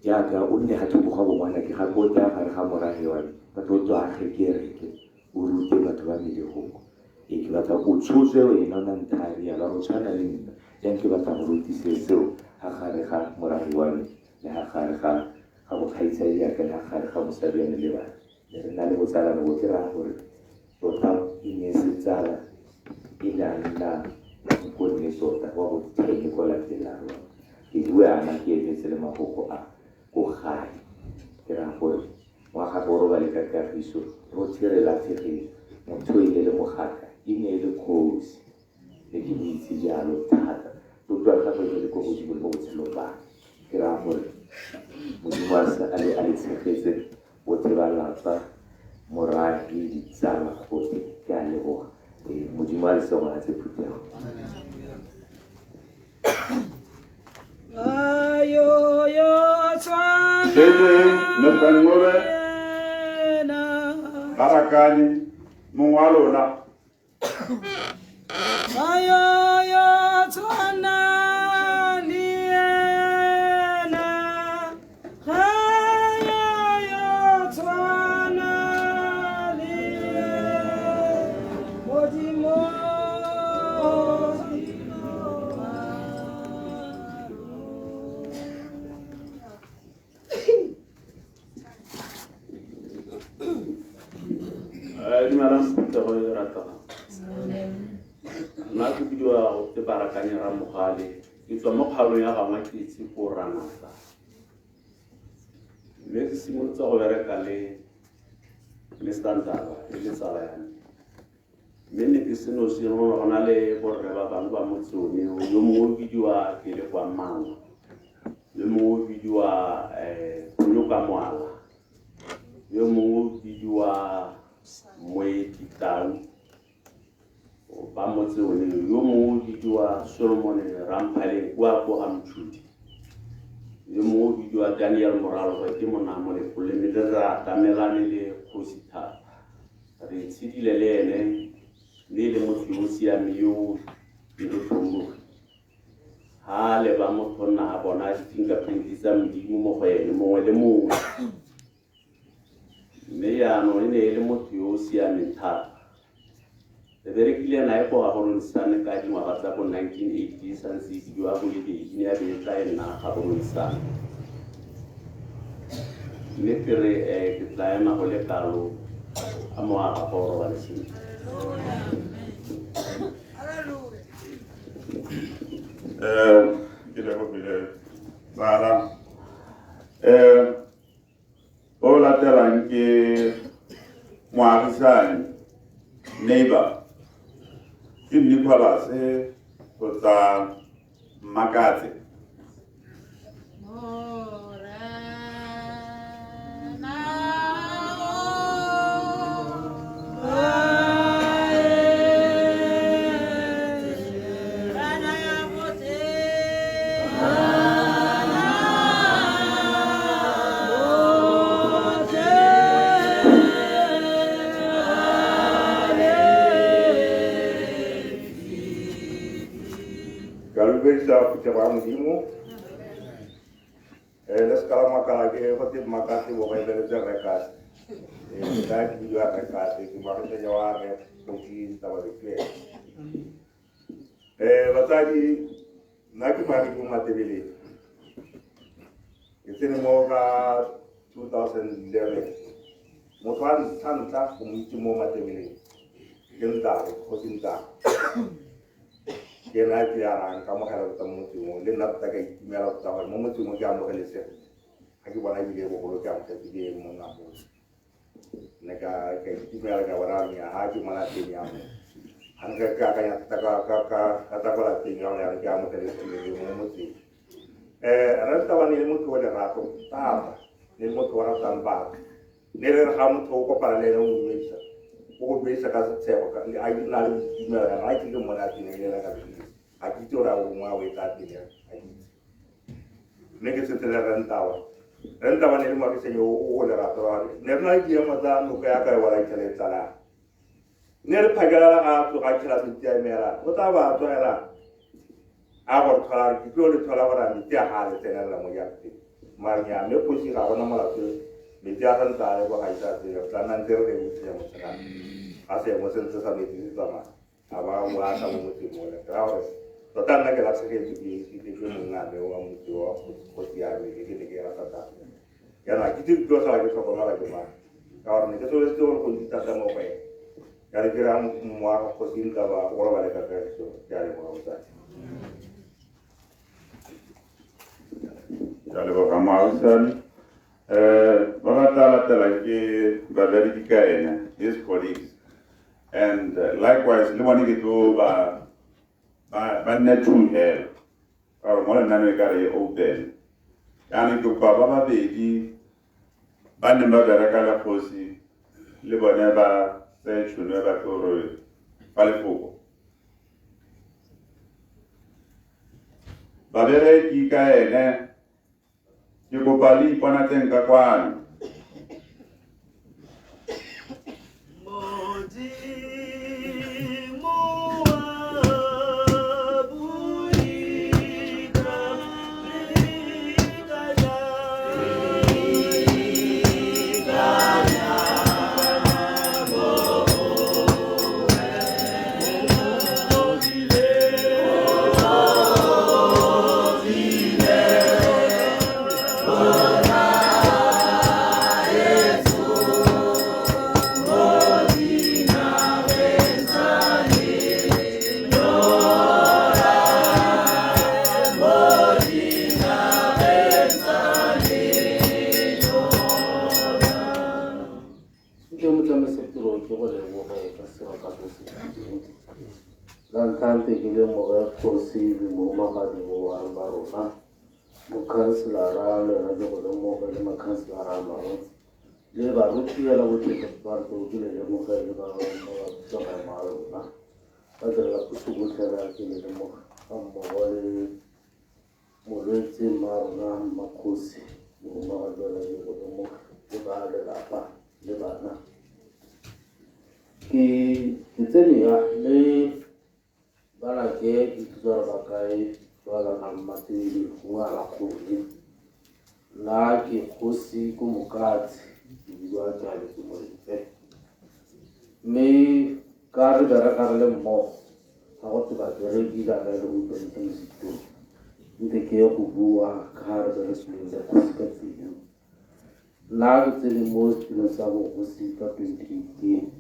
jaaka o nne ga thoko ga bongwana ke gape o tsaya gare ga morahe wa me, batho o tswa age kereke o rute batho ba melegoko. E ke batla o tshotswe wena o na nthaya rialo a re o tshwana le nna jang, ke batla gore o tlise seo ga gare ga morahe wa me le ga gare ga ga bokgaitsadi yaka le ga gare ga mosadi wa me le bana. Ne re na le botsalano bo ke raya gore tota e ne e se tsala, e ne a nna nkonne tota wa botheke ko lapeng la rona. Ke bua yana ke emetse le mafoko a ko gae, ke raya gore wa gagwe o robale ka kagiso, rotlhe re latlhegetswe. Motho e ne le mogaka, e ne e le kgosi, ne ke mo itse jalo thata. Tlotlo ya gagwe e ne le ko godimo le mo botshelong ba me. Ke raya gore Modimo a le tshegetse botlhe ba lapa, morahi, ditsala, gotlhe. Ke a leboga. Modimo a le segogatse phuthego. Setse Mr. Ngobe Barakani mongwe wa lona. Dumelang phuthego e rategang. Nna ke bidiwa ke Barakanye Ramogale, ke tswa mo kgaolong ya gangwe ke itse ko Ranata. Mme ke simolotse go bereka le Mr. Ndaba e le tsala ya me. Mme ne ke senosi go go na le borre ba bangwe ba motse one yo mongwe o bidiwa ke le kwa Mangwe, yo mongwe o bidiwa Ponyoka Moala, yo mongwe o bidiwa Moeti Tau ba motse one, yo mongwe o bidiwa Solomon Ramphaleng kwa ko ga Mchudi, yo mongwe o bidiwa Daniel Moralogo ke monna molepolole, mme le re atamelane le kgosi thata. Re tshedile le ene mme e le motho yo o siame yo o pelotlhomogi. Ha a leba motho nna a bona di-fingerprint tsa Modimo mo go ene mongwe le mongwe. Mme jaanong e ne e le motho yo o siameng thata. Re berekile nae ko Gaborone ka dingwaga tsa bo 1980 santse e bidiwa Bolebedi, ne ya be e tla e nna Gaborone. Mme ke re ke tla ema go le kalo a mo a gagwe o robale sentle. Ke lebogile tsala. neighbor ke Nicholas kgotsa Mmakatse. Ka dumedisa phuthego ya Modimo. Le seka la makala ke go te Mmakatse bo go ebeletse Rekase. Ka ke bidiwa Rekase, ke moagisanya wa rre Kgosi Ntababekwe. Batsadi, nna ke moagi mo Matebeleng. Ke tsene mo ka 2011. Motho wa ntlha ntlha go mo itse mo Matebeleng ke ntate, Kgosi Ntabe. Ke ena a kile a ra nkamogela tota mo motseng o, le nna tota ka itumela tota gore mo motseng o ke amogelesegile. Ga ke bona ebile bogolo ke amogetse ke monna motse. Ne ka itumela ka bona nya ha ke mo lapeng ya mo. Ga nke ke akanya thata ka tsa ko lapeng ya gore ya ke amogelesegile mo motseng. Rre Ntabane le motho o lerato thata, ne le motho o ratang batho. Ne re re ga motho o kopana le ene o mo dumedisa, o go dumedisa ka setshego, a na le boitumelo, a re, ke mmone a teng, e le ka pele. Ga ke itse gore a gongwe a o e tla pele, ga ke itse. Mme ke setse le Rre Ntaba. Rre Ntaba ne le moagisanyi o lerato la gagwe. Ne re na le diemo tsa noka ya ka e wela itlhela e tsalang. Ne re phakelela ga a tsoga a tšhela metsi a emela, o tla ba a tswela a go re thola, re ke tlo le thola gore a metsi a ga a le tsenelela mo jarateng. Mare nnyaa, mme kgosi ga gona molato, metsi a santse a le kwa ga ise a tsene, re tla nna ntse re lebogisa motshegare ga seemo se ntse sa metsi se tsamaya, a ba a boa a tla mo motseng mole. Ke raya gore tota nna ke latlhegetswe ke mongame wa motse wa kgosi ya me, ke ne ke rata thata. Jaanong ga ke itse ke tlo sala ke tlhokomela ke mang, ka gore ne ke solofetse gore go ntse thata mo go ene. Ka re ke raya moago kgosi Ntaba o robale ka kagiso. Ke a leboga motsadi. Ke a leboga moagisane. Ba ba tla latelang ke babereki ka ene, his colleagues, and likewise le bone ke tlo ba ba nne two hela ka gore mo lenaneo e ka re e open. Jaanong ke kopa ba babedi ba neng ba bereka le kgosi le bone ba tseye tšhono e ba tlo re fa lefoko. Babereki ka ene ke kopa le iponatseng ka kwano. La ntlha ntse ke lemoge kgosi le mohumagadi wa ba rona, mokhanselara le yona ke go lemoge le makhanselara a mangwe le baruti fela botlhe ba re ke le lemoge le ba ba maemo a lona ba direla puso botlhe fela ke le lemoge ga mmogo le molwetse mma rona mmakgosi mohumagadi wena ke go lemoge le ba lelapa le bana. Ke tsene ya le banake ke itse gore ba kae ba ka Mmatebele gongwe a Rakgone. Nna ke kgosi ko Mokatse, ke bidiwa Kealetse Molefe. Mme ka re bereka re le mmogo, ga go te babereki jaaka e le go utlwanetse mo setilong, nte ke ye go bua ka ga re beresileng le kgosi ka tsela. Nna ke tsene mo setilong sa bogosi ka 2018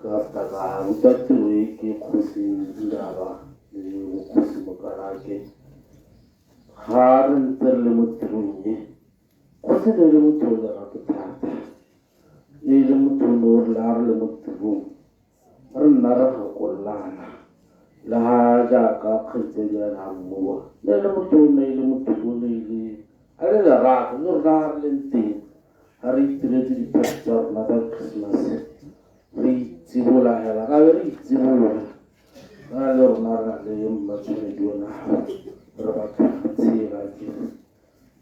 ka feta ka ruta tiro e ke kgosi Ndaba le bokgosi Mokalake. Ga re ntse re le mo tirong e, kgosi ne e le motho o lerato thata, ne e le motho o ne o re le ha re le mo tirong nna re gakololana le ga jaaka kgaitsedi a ne a bua ne le motho o ne e le motho o ne e le a le lerato le rona ga re leng teng ga re itiretse diphati tsa rona tsa Christmas re itsibola hela ka be re itsibolola ra le rona re na le matshwanedi ona re batla go tshela ke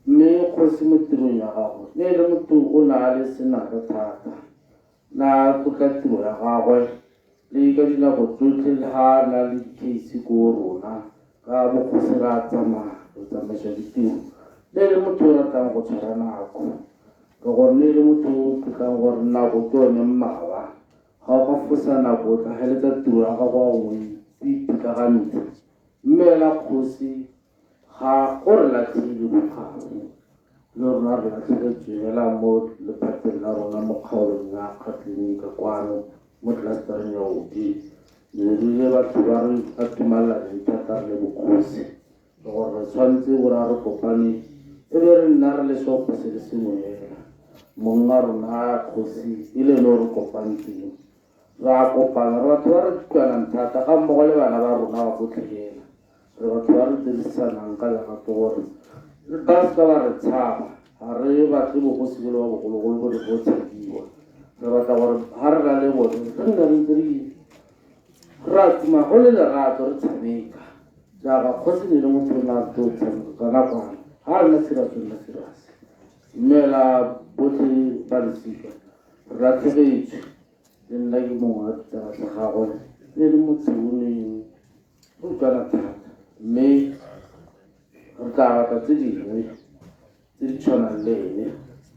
mme kgosi mo tirong ya gagwe ne e le motho o ne a le senaka thata na tlotla tiro ya gagwe le ka dinako tsotlhe le ga a na le di-case ko rona ka bokgosi re a tsamaya re tsamaisa ditiro ne e le motho o ratang go tshwara nako ka gore ne e le motho o tlotlang gore nako ke yone mmaba ga o ka fosa nako o tla heletsa tiro ya gago a gongwe o ipitlagantse mme ela kgosi ga o re latlhile bokgabo le rona re latlhegetswe fela mo lephateng la rona mo kgaolong ya Kgatleng ka kwano mo clustereng ya Oodi ne re le batho ba re atumalaneng thata re le bokgosi le gore re tshwanetse gore a re kopane e be re nna re le seopo se le sengwe fela mong a rona kgosi e le ene o re kopantseng re a kopana re batho ba re utlwanang thata ga mmogo le bana ba rona ba botlhe fela re batho ba re dirisanang ka lerato gore ba seka ba re tshaba ga re batle bogosi bo le ba bogologolo bo re bo tshabiwa re batla gore ga re na le bone re nne re ntse re a tuma go le lerato re tshameka jaaka kgosi ne le motho o ne a tlo tshameka ka nakwana ga re nna serious o nna serious mme la botlhe ba losika re latlhegetswe le nna ke mongwe wa ditsala tsa gagwe le le motho o neng re utlwana thata mme re tla batla tse dingwe tse di tshwanang le ene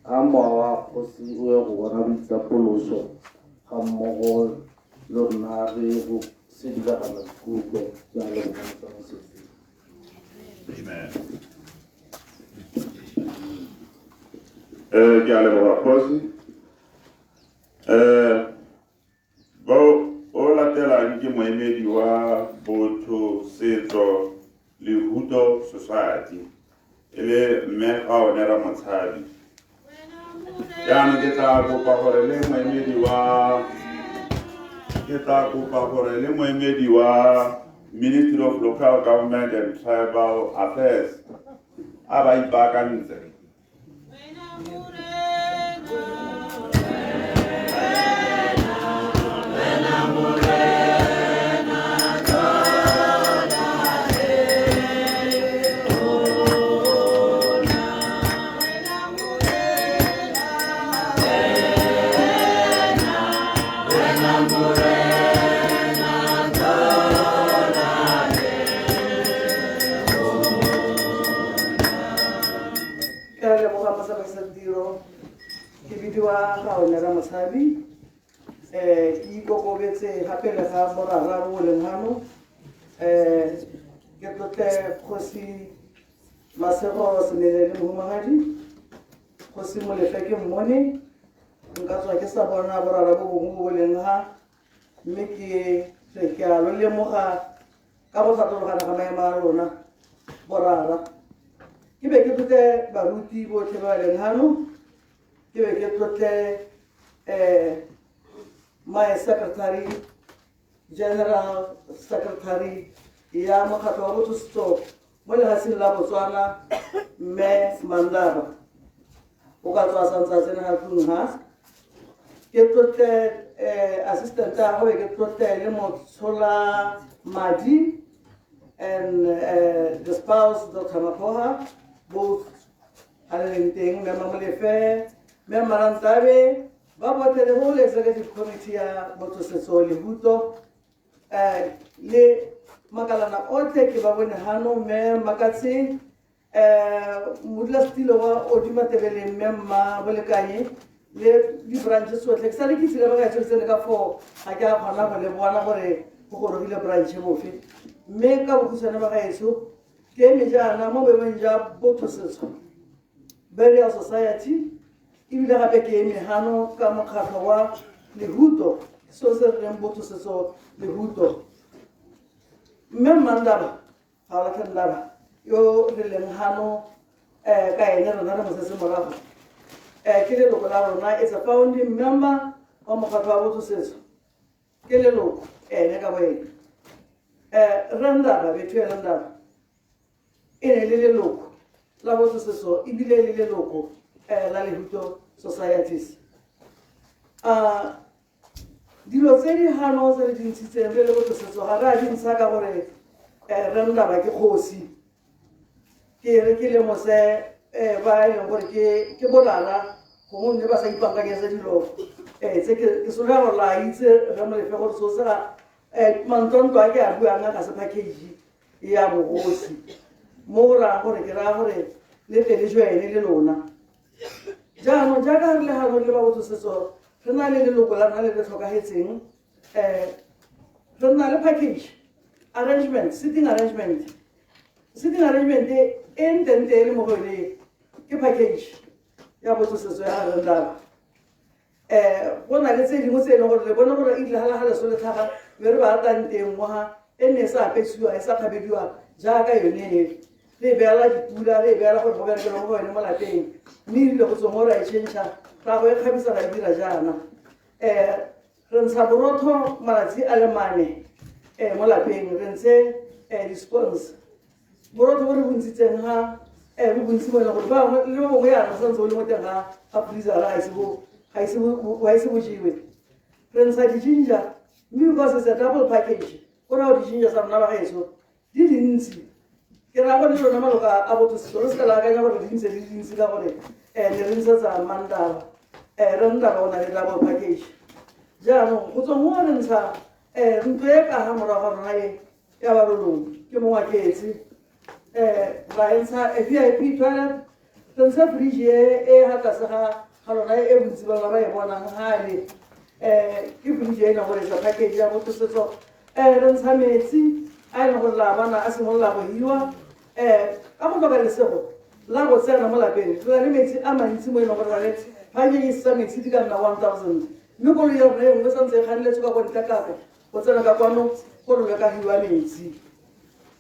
a mowa wa kgosi o ye go bona boitapoloso ga mmogo le rona re go sedila maikutlo ke a leboga motsamaisi. Amen. Ke a leboga kgosi. Bo o latelang ke moemedi wa Botho Setso Lehuto Society e le mme Gaone Ramotshabi. Jaanong ke tla kopa gore le moemedi wa ke tla kopa gore le moemedi wa Ministry of Local Government and Tribal Affairs a ba ipaakantse. Ke a leboga motsamaisa tiro ke bidiwa Gaone Ramotshabi ke ikokobetse gape le ga borara bo leng hano ke tlotle kgosi Masego Semele le mohumagadi kgosi Molefe ke mmone nka tswa ke sa bona borara bo bongwe bo bo leng ha mme ke re ke a lo lemoga ka go tlhatlologana ga maemo a rona borara ke be ke tlotle baruti botlhe ba ba leng hano ke be ke tlotle my secretary general secretary ya mokgatlho wa Botho Setso mo lefatsheng la Botswana mme Mandaba o ka tswa a santse a tsene ga tlung ha ke tlotle assistant ya gagwe ke tlotle le motshola madi and the spouse Dr. Mapoha both a le leng teng mme Mamolefe mme Marantabe ba botlhe le whole executive committee ya Botho Setso Lehuto le makalana otlhe ke ba bone hano mme Makatse modulasetilo wa Odi Matebele mme Mma Bolekanye le di-branch tsotlhe ke sale ke tsile ba ka tsene ka foo ga ke a kgona go le bona gore go gorogile branch bofe mme ka bokhutshwane ba gaetsho ke eme jaana mo boemong jwa Botho Setso Burial Society ebile gape ke eme hano ka mokgatlho wa Lehuto seo se re reng Botho Setso Lehuto mme Mmandaba ga o latlhe Ndaba yo re leng hano ka ene rona re mo setse morago ke leloko la rona, is a founding member wa mokgatlho wa Botho Setso. Ke leloko ene ka boene. Rre Ndaba, Bethuel Ndaba, e ne le leloko la botsosetso ebile le leloko la Lehuto Societies. Dilo tse di gano tse re di ntshitseng re le botsosetso ga re a di ntsha ka gore Rre Ndaba ke kgosi. Ke re ke lemose ba e leng gore ke bolala gongwe mme ba sa ipaakanyetsa dilo tse ke solofela gore la itse Rre Molefe gore seo se ga mantlontlo a ke a buang a ga se package ya bogosi. Mo go rayang gore ke raya gore le tle le join-e le lona. Jaanong jaaka re le gano re le ba botsosetso re na le leloko la rona le le tlhokagetseng, re na le package arrangement, sitting arrangement. Sitting arrangement e ntentle e le mo go yone ke package ya botsosetso ya Rre Ndaba. Go na le tse dingwe tse e leng gore le bone gore e rile ga la leso le tlhaga be re ba tang teng ngwaga e nne e sa apesiwa e sa kgabediwa jaaka yone e. Re e beela dipula, re e beela gore go berekelwe mo go yone mo lapeng, mme e rile go tswa mo ra e change-a ra go e kgabisa ra e dira jaana. Re ntsha borotho malatsi a le mane mo lapeng, re ntshe di-scones. Borotho bo re bontshitseng ga bo bontsi mo e leng gore ba bangwe le ba bongwe yana bo santse bo le mo teng ga freezer ga ise bo ga ise bo ga ise bo jewe. Re ntsha di-ginger mme because it's a double package go raya gore di-ginger tsa rona ba gaetsho di dintsi. Ke raya gore le lona maloko a botho setso re seka la akanya gore di ntse di dintsi ka gore ne re ntshetsa Mandaba. Re Ndaba o na le double package. Jaanong go tswa mo re ntsha ntlo e ka ga morago ga rona e ya Barolong ke mongwe wa ketse. Ra e ntsha VIP toilet, re ntsha fridge e ga tlase ga lona e bontsi ba lona ba e bonang gale. Ke fridge e leng gore sa package ya botsosetso. Re ntsha metsi a e leng gore la bona a simolola go hiwa. Ka go tlhoka lesego la go tsena mo lapeng re na le metsi a mantsi mo e leng gore ra le package tsa metsi di ka nna 1000, mme koloi ya rona e nngwe santse e kganeletswe ka kwa ntle kako go tsena ka kwano gore le ka hiwa metsi.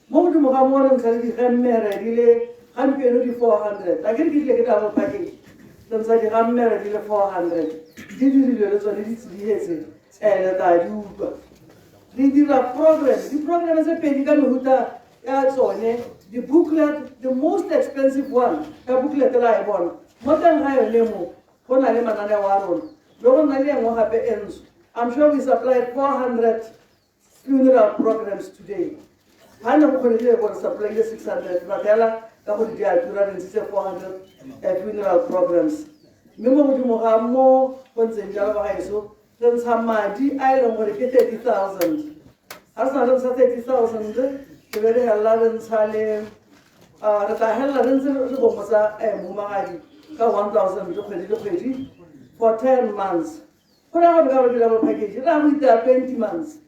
Mo godimo ga moo re ntsha le digemmere di le gampieno di 400, a ke re ke rile ke double package. Re ntsha digammere di le 400 di dirilwe le tsone di tsidihetse, le tla di utlwa. Re dira program, di-program tse pedi ka mehuta ya tsone, di-booklet, the most expensive one ka booklet la e bona mo teng ga yone mo go na le mananeo a rona le go nna le engwe gape e ntsho. I'm sure we supplied 400 funeral programs today. Ga ne go kgonegile gore supplyile 600, but fela ka gore di a tura re ntshitse 400 funeral programs. Mme mo godimo ga mo go ntseng jalo ba gaetsho re ntsha madi a e leng gore ke 30,000. Ga re sena re ntsha 30,000 re be re helela re ntsha le re tla helela re ntse re gomotsa mohumagadi ka 1,000 kgwedi le kgwedi for 10 months. Go raya gore ka gore ke double package re ya go itaya 20 months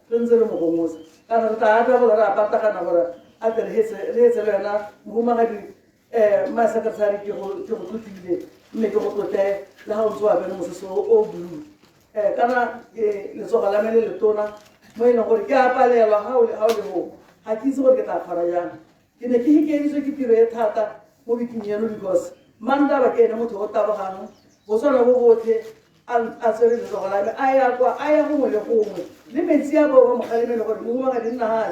re ntse re mo gomotsa, kana re tla double re a patagana gore a tle re hetse le wena mohumagadi. Ma secretary ke go tlotlile mme ke go tlotle le ga o ntse o apere mosese o blue. Kana ke letsogo la me le letona mo e leng gore ke a palelwa ga o le mo ga ke itse gore ke tla kgora jang. Ke ne ke hikeditswe ke tiro e thata mo biking eno because Mandaba ke ene motho o tabogang Botswana bo botlhe a tswere letsogo la me a ya kwa a ya gongwe le gongwe le metsi a bao ba mo kgalemele gore mohumagadi nna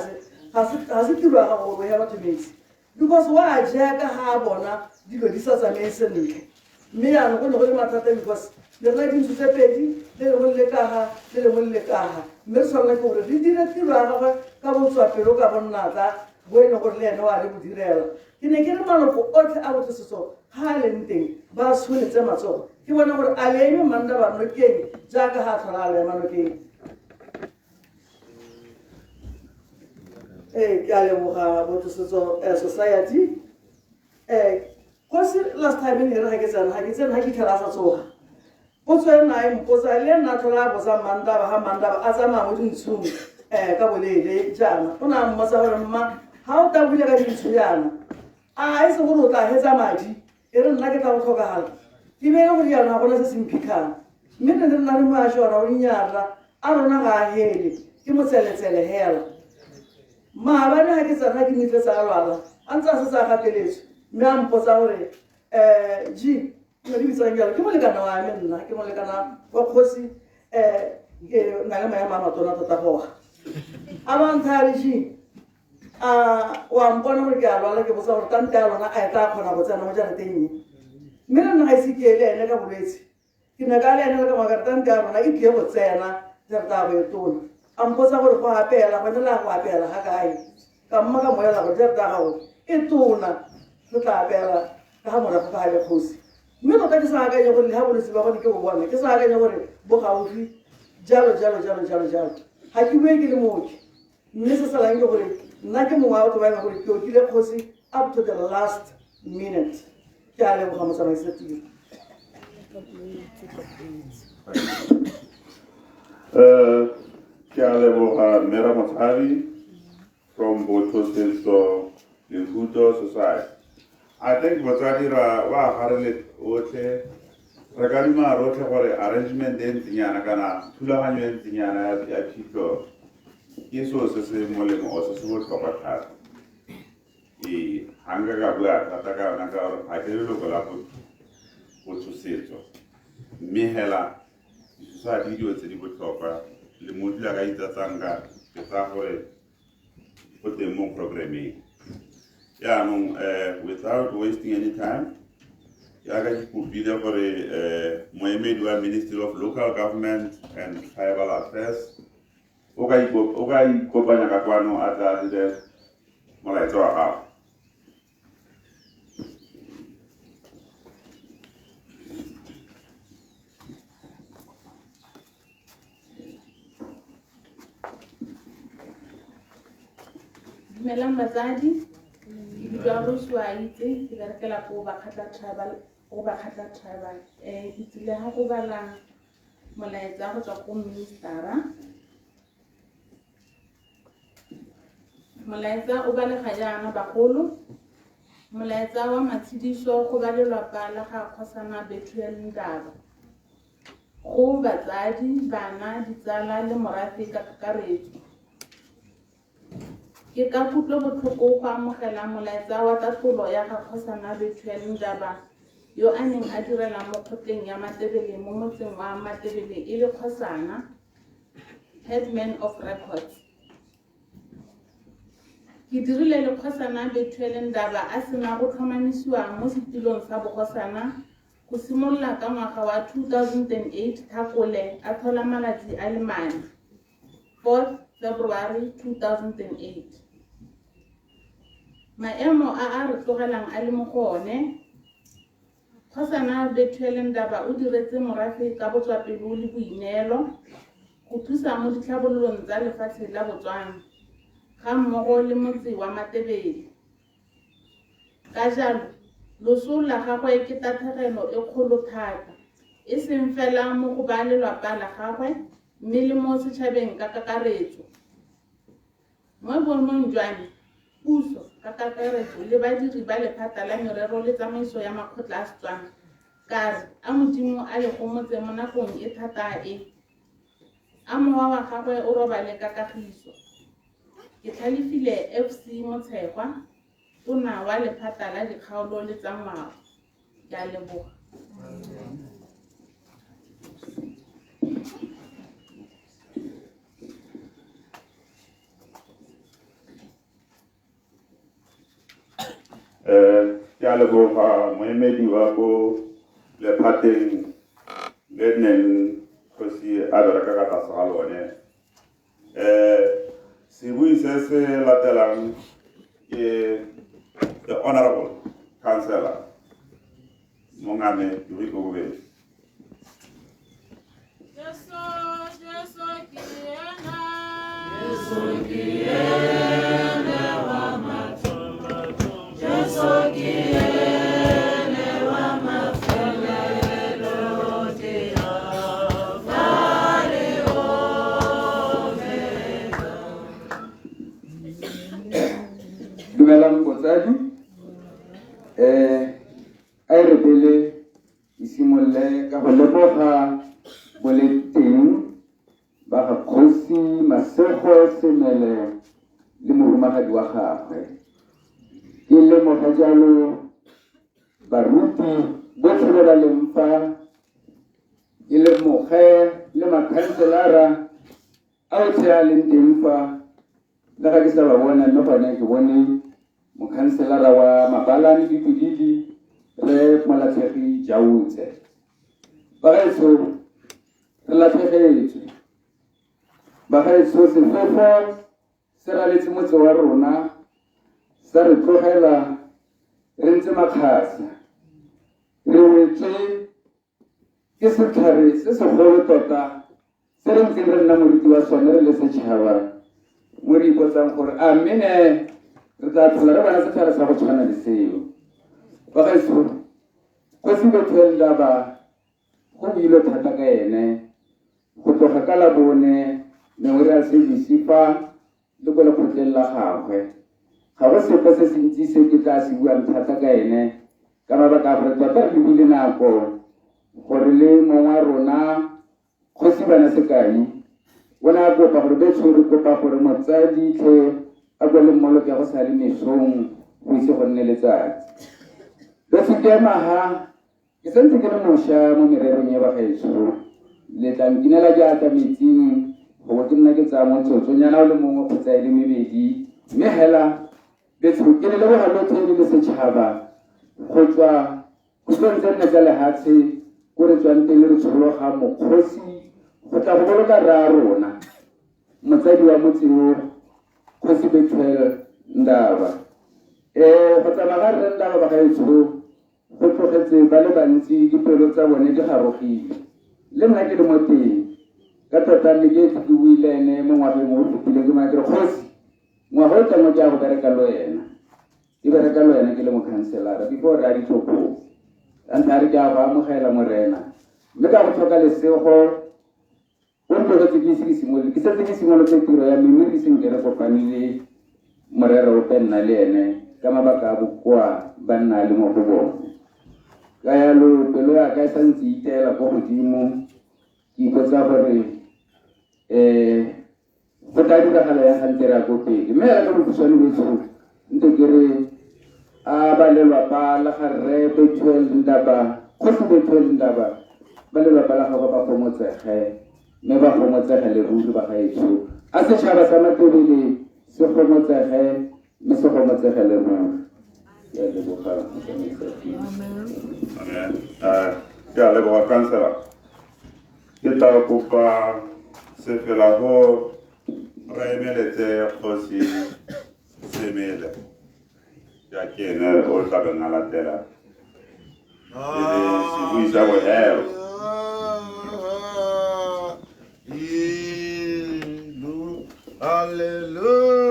ga se tiro ya gago gore o ya batho metsi because wa jaaka ga a bona dilo di sa tsamaye sentle. Mme jaanong go ne go le mathata because le rena dintsho tse pedi le lengwe le le kaga le lengwe le le kaga, mme re tshwanela ke gore re dire tiro ya gagwe ka botswapelo ka bonnatla bo e leng gore le ene o a re bo direla. Ke ne ke re maloko otlhe a botsosetso ga a leng teng ba tsholetse matsogo ke bone gore a le eme Mandaba nokeng jaaka ga a tlhola a le ema nokeng. Ke a leboga botsosetso society. Kgosi last time ne re ga ke tsena ga ke tsena ga ke tlhela a sa tsoga potso e nna e mpotsa le nna tlhola a botsa Mandaba ga Mandaba a tsamaya mo dintshong ka boleele jaana o ne a mmotsa gore mma ga o tabogile ka dintsho jaana a e se gore o tla hetsa madi e re nna ke tla go tlhokagala ke beele gore jaanong ga gona se se mphitlhang. Mme ne re nna re mo ashora gore nnyarra a rona ga a hele ke motseletsele hela. Maabane ga ke tsena ke mitletsa a lwala a ntse a setse a gateletswe mme a mpotsa gore g ne di bitsang jalo ke molekana wa me nna ke molekana wa kgosi. Ke na le maemo a matona tota goga. A ba nthaya re a wa mpona gore ke a lwala, ke botsa gore tante ya lona a e tla kgona go tsena mo jarateng e. Mme le nna ga ise ke le ene ka bolwetse. Ke ne ka le ene le ka ngaka tante ya rona e tlile go tsena jarata ya go e tona. A mpotsa gore go apeela gone la go apeela ga kae. Ka mma ka moela gore jarata ya gago e tona, re tla apeela ka ga morago ka ga le kgosi. Mme tota ke sa akanye gore le ga bolwetse ba gone ke bo bone, ke sa akanye gore bo gaufi jalo jalo jalo jalo jalo. Ga ke bue ke le mooki, mme se salang ke gore nna ke mongwe wa batho ba e leng gore ke okile kgosi up to the last minute. Ke a leboga motsamaisi tiro. Ke a leboga mme Ramotshabi from Botho Setso Lehuto Society. I think botsadi ra wa gare le otlhe re ka duma rotlhe gore arrangement e ntsinyana kana thulaganyo e ntsinyana ya phitlho ke selo se se molemo o se se botlhokwa thata. Ee, ga nka ka bua thata ka yona ka gore ga ke leloko la Botho Setso, mme hela di-society ke dilo tse di botlhokwa le mo dula ka itsatsang ka ke tsaya gore go teng mo programmeng. Jaanong without wasting any time, jaaka ke kopile gore moemedi wa Ministry of Local Government and Tribal Affairs o ka ikopanya ka kwano a tla dire molaetsa wa gago. Dumelang batsadi, ke bidiwa Rose Waitse, ke berekela ko Bakgatla Tribal, ko Bakgatla Tribal. Ke tsile ga go bala molaetsa go tswa ko ministera. Molaetsa o balega jaana bagolo. Molaetsa wa matshidiso go ba lelwapa la ga Kgosana Bethuel Ndaba. Go batsadi, bana, ditsala le morafe ka kakaretso. Ke ka kutlobotlhoko go amogela molaetsa wa tatlholo ya ga Kgosana Bethuel Ndaba yo a neng a direla mo kgotleng ya Matebele mo motseng wa Matebele e le kgosana, headman of records. Ke dirile le Kgosana Bethuel Ndaba a sena go tlhomamisiwa mo setilong sa bogosana go simolola ka ngwaga wa 2008 Tlhakole a tlhola malatsi a le mane, 4 February 2008. Maemo a a re tlogelang a le mo go one, Kgosana Bethuel Ndaba o diretse morafe ka botswapelo le boineelo go thusa mo ditlhabololong tsa lefatshe la Botswana ga mmogo le motse wa Matebele. Ka jalo, loso la gagwe ke tatlhegelo e kgolo thata, e seng fela mo go ba lelwapa la gagwe mme le mo setšhabeng ka kakaretso. Mo boemong jwa me, puso ka kakaretso le badiri ba lephata la merero le tsamaiso ya makgotla a Setswana, ka re a Modimo a le gomotse mo nakong e thata e. A mowa wa gagwe o robale ka kagiso. Ke tlhalefile FC Motshegwa, tona wa lephata la dikgaolo le tsa ngwao. Ke a leboga. Ke a leboga moemedi wa ko lephateng le neng kgosi a bereka ka tlase ga lone. Sebui se se latelang ke the Honorable Councillor Mongame Turi Kokobetsi. Jesu, Jesu ke ena. Jesu ke ene wa mathomo. Jesu ke ene wa mafelelo, ke Alfa le Omega. Dumelang botsadi. A e re pele ke simolole ka go leboga boleteng ba ga Kgosi Masego Semele le mohumagadi wa gagwe. Ke lemoga jalo baruti botlhe ba ba leng fa, Ke lemoge le makhanselara a otlhe a leng teng fa, le ga ke sa ba bona, mme gone ke bone mokhanselara wa Mabalane Dipodidi, Rre Molatlhegi Jautse. Bagaetsho, re latlhegetswe. Bagaetsho, sefefo se raletse motse wa rona, sa re tlogela re ntse makgasa. Re wetswe ke setlhare se segolo tota se re ntseng re nna moriti wa sone re le setšhaba, mo re ipotsang gore a mme ne re tla tlhola re bona setlhare sa go tshwana le seo. Bagaetsho, Kgosi Bethuel Ndaba go builwe thata ka ene go tloga ka Labone memorial service fa le ko lekgotleng la gagwe. Ga go sepe se se ntsi se ke tla se buang thata ka ene ka mabaka a gore tota re lebile nako gore le mong wa rona Kgosi Bana Sekai o ne a kopa gore betsho re kopa gore motsadi tlhe a ko le mmoloke go sa le mesong go ise go nne letsatsi. Betsho ke ema ha ke santse ke le mosha mo mererong ya bagaetsho, le tla nkinela jaaka metsing go bo ke nna ke tsaya motsotsonyana o le mongwe kgotsa e le mebedi, mme hela betsho ke le leboga lotlhe le le setšhaba go tswa khutlong tse nne tsa lehatshe ko re tswang teng re tshologa mokgosi go tla go boloka rra rona motsadi wa motse o Kgosi Bethuel Ndaba. Go tsamaya ga Rre Ndaba bagaetsho go tlogetse ba le bantsi dipelo tsa bone di garogile, le nna ke le mo teng. Ka tota ne ke ke buile ene mo ngwageng o fetileng, ke mo ke re kgosi ngwaga o tlang o ke ya go bereka le wena, ke bereka le wena ke le mokhanselara before re a ditlhophong. Ka ntlha re ke a go amogela morena, mme ka go tlhoka lesego o ntlogetse ke ise ke simolole, ke setse ke simolotse tiro ya me mme re iseng ke re kopane le morero ope nna le ene ka mabaka a bokoa ba nna le mo go bone. Ka yalo pelo ya ka e santse e iteela ko godimo, ke ipotsa gore go tla diragala yang gantse re ya ko pele. Mme hela ka bokhutshwane betsho ntse ke re a ba lelwapa la ga Rre Bethuel Ndaba, Kgosi Bethuel Ndaba, ba lelwapa la gagwe ba gomotsege, mme ba gomotsege le ruri bagaetsho. A setšhaba sa Matebele se gomotsege, mme se gomotsege le ruri. Ke a leboga motsamaisi. Amen. Ke a leboga kansela. Ke tla kopa sefela go re emeletse Kgosi Semele. Ya ke ene o tla beng a latela e le sebui sa bohelo. Hallelujah.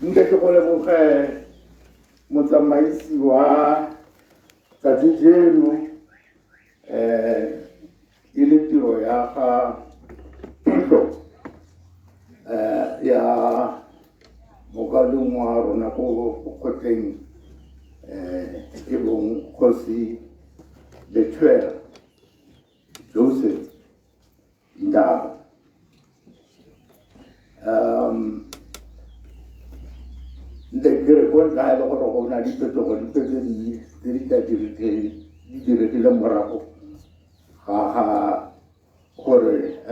Nte ke go leboge motsamaisi wa tsatsi jeno, e le tiro ya ga phitlho ya mokaleng wa rona ko kgotleng, e bong Kgosi Bethuel Joseph Ndaba. Nte ke re ko ntlha e le gore go na diphetogo dipe tse di tla di diregile morago ga ga gore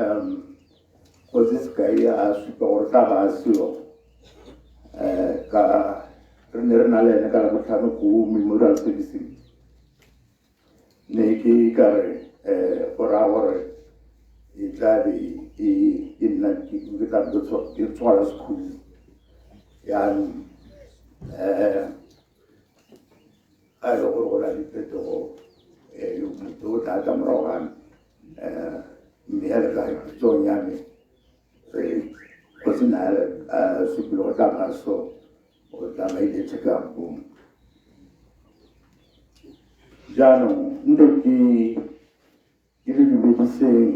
Kgosi Sekai a supa gore tla ba a seo, ka re ne re na le ene ka Labotlhano ko memorial servicing, ne ke ka re go raya gore e tla be e nna ke tla be ke tshwara sekhumo. Jaanong a e le gore go na le diphetogo, motho o tla tla morago ga me, mme ya le ka kitsong ya me go sena supile go tla ba so o tla ba ile tshekang. Jaanong nte ke le dumediseng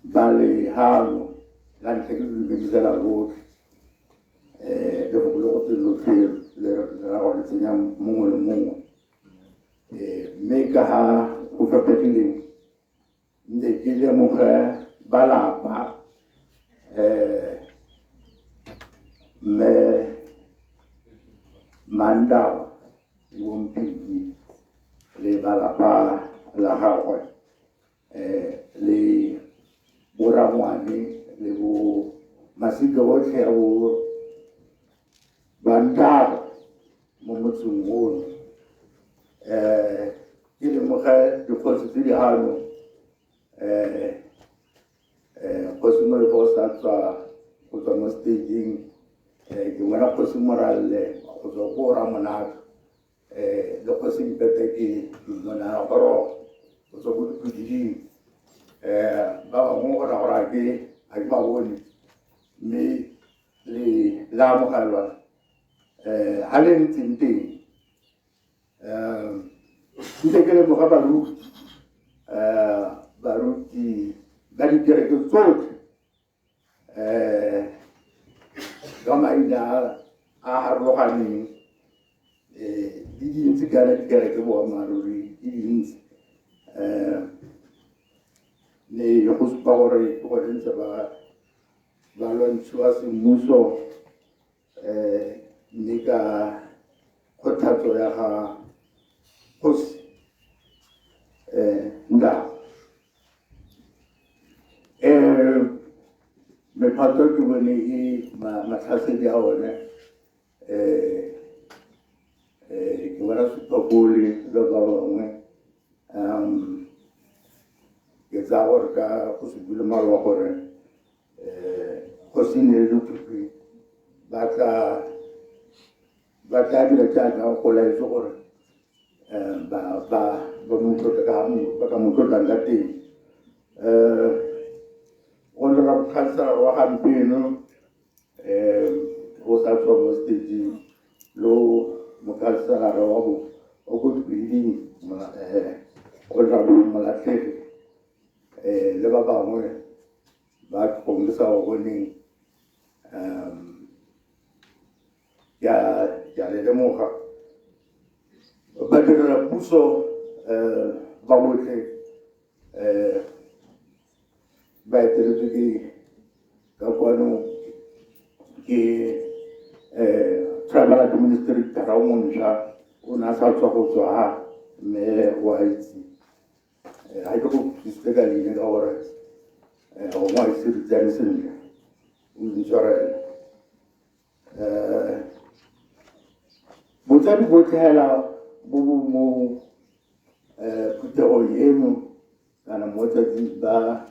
ba le hano la ntlha, ke le dumedisela botlhe, lefoko le go tse lotlhe le ra gore tsenya mongwe le mongwe, mme ka ga go fepegileng nte ke lemoge ba lapa, mme Mandaba le Bompiki le ba lapa la gagwe, le borangwane le bo masika botlhe a bo Bandaba mo motseng ono. Ke lemoge dikgosi tse di hano, kgosi Molefo o sa tswa go tswa mo stageng, ke bona kgosi Moralle go tswa ko Ramonaka, le kgosi Mpete ke mmona goroga go tswa ko Dipodiding, ba bangwe go ra gore a ke ba bone, mme le la amogelwa ha le ntseng teng. Ntse ke lemoga baruti ba dikereke tsotlhe, ka maina a harologaneng, di dintsi kana dikereke boammaaruri di dintsi, ne go supa gore ke gore ntse ba lwantshiwa semmuso, mme ka kgothatso ya ga kgosi Ndaba. Mephato ke bone e matlhasedi a one, ke bona Supapole le ba bangwe, ke tsaya gore ka go se bule maloba gore kgosi ne le Lothupi ba tla dira jaaka go laetse gore ba mo tlotla ka ba ka mo tlotlang ka teng. Go le rakhansela wa gampieno, o sa tswa mo stageng, lo mokhanselara wa bo o ko Dipiding, go le Molatlhegi, le ba bangwe ba gongwe sa go boneng, ke a le lemoga. Badirela puso ba botlhe, ba eteletswe ke ka kwano ke tribal administrator o montšha, o ne a sa tswa go tswa ha, mme wa itse ga ke go thusitse ka leina ka gore gongwe a ise re tsane sentle, o intshwarela. Botsadi botlhe hela bo bo mo phuthegong eno kana mo tsatsing ba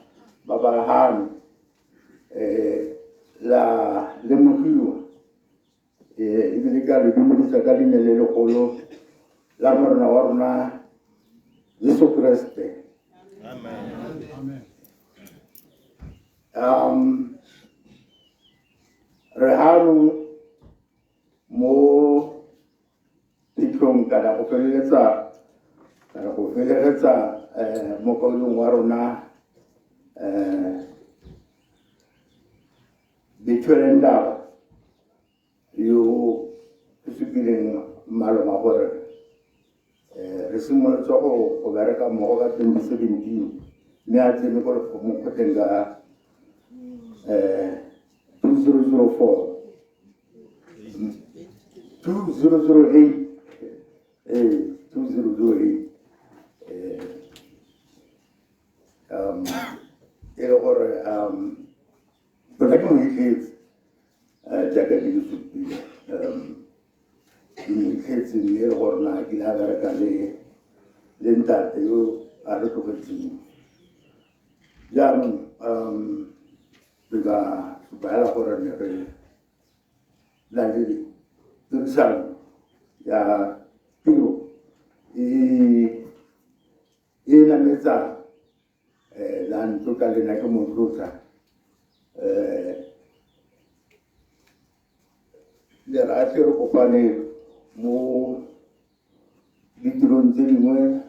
ba hano, la lemogiwa, ebile ka le dumedisa ka leina le legolo la Morena wa rona Jesu Kriste. Re hano mo phitlhong kana go feleletsa kana go felegetsa mo kaolong wa rona, Bethuel Ndaba, yo re supileng maloba gore re simolotse go bereka mmogo ka 2017, mme a tsene ko mokgotleng ka 2004, 2008, 2008, e le gore tota ke mo itlhetse, jaaka ke le supile, ke mo itlhetse, mme e le gore na kile a bereka le ntate yo a re tlogetseng. Jaanong re ka supa hela gore ne re na le tirisano ya tiro e e nametsang. La ntlotla le nna ke mo tlotla. Le ra tle re kopane mo ditirong tse dingwe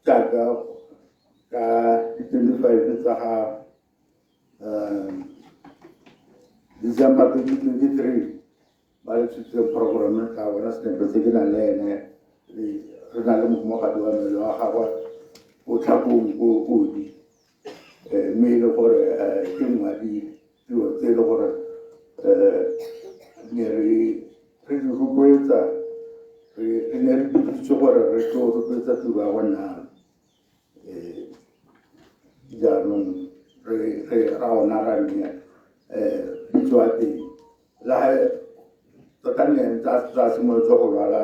jaaka ka di-25 tsa ga December 2023 ba le tshotse program ka bona senepe se ke nang le ene, re na le mohumagadi wa mmele wa gagwe ko Tlhakong ko Kodi, mme e le gore ke nngwe ya ditiro tse e le gore ne re di rotloetsa, re ne re biditswe gore re tlo rotloetsa tiro ya go nna. Jaanong re ra ona ra nne bitswa teng le ga tota ne ntse a simolotse go lwala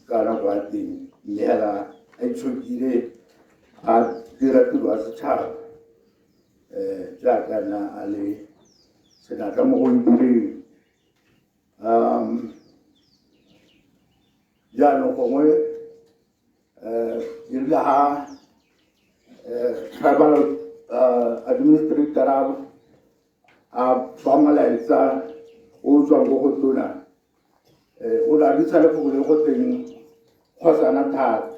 ka nako ya teng, mme hela a itshokile a dira tiro ya setšhaba jaaka nna a le senatla mo go e direng. Jaanong gongwe e rile ga tribal administrator a fa molaetsa o tswang ko go tona, o ne a bitsa lefoko le go teng kgosana thata.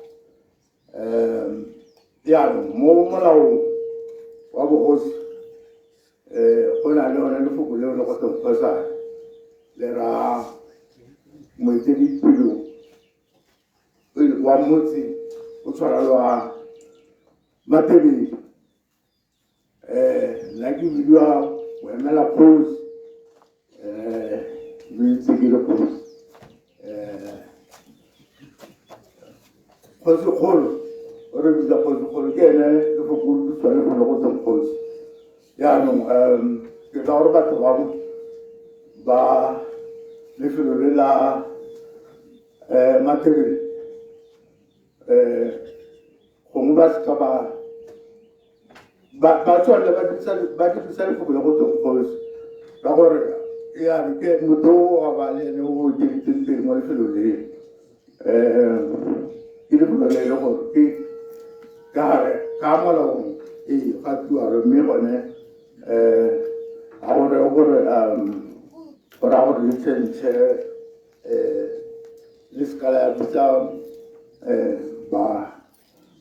Jaanong mo molaong wa bogosi go na le one lefoko leo le go teng kgosana, le ra moeteledipele wa motse o tshwana le wa Matebele. Nna ke bidiwa go emela kgosi, lo itse ke le kgosi, kgosi kgolo, o re bitsa kgosi kgolo, ke ene lefoko le tshwane go le go teng kgosi. Jaanong ke tla gore batho ba ba lefelo le la Matebele gongwe ba seka ba tswelela ba dirisa lefoko le go teng kgosi, ka gore yaanong ke motho o a ba le ene o eteleditseng pele mo lefelong le. Ke lefelo le e le gore ke ka gare ka molaong ee ga tualo, mme gone ga gore gore go raya gore le change, le seka la bitsa ba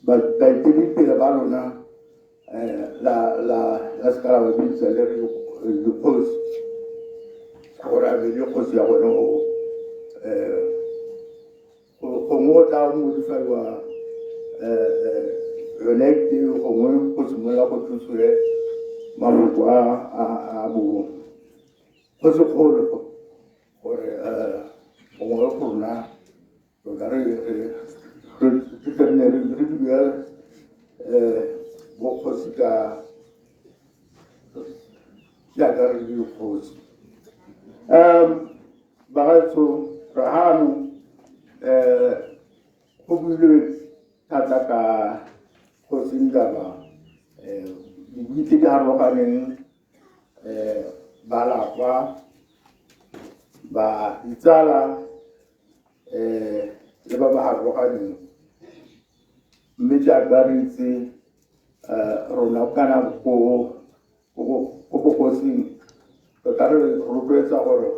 baeteledipele ba lona, la seka la ba bitsa le re dikgosi, gore a be le kgosi ya gone go gongwe go tla modifaiwa yone act eo, gongwe go simolola go tlosiwe mafoko a bo kgosikgolo, gore gongwe go rona tota re tle nne re bidiwa bokgosi ka jaaka re le dikgosi. Bagaetsho, re hano go builwe thata ka kgosi Ndaba, dibui tse di harologaneng, ba lapa, ba ditsala, le ba ba harologaneng, mme jaaka re itse rona kana ko bogosing tota re rotloetsa gore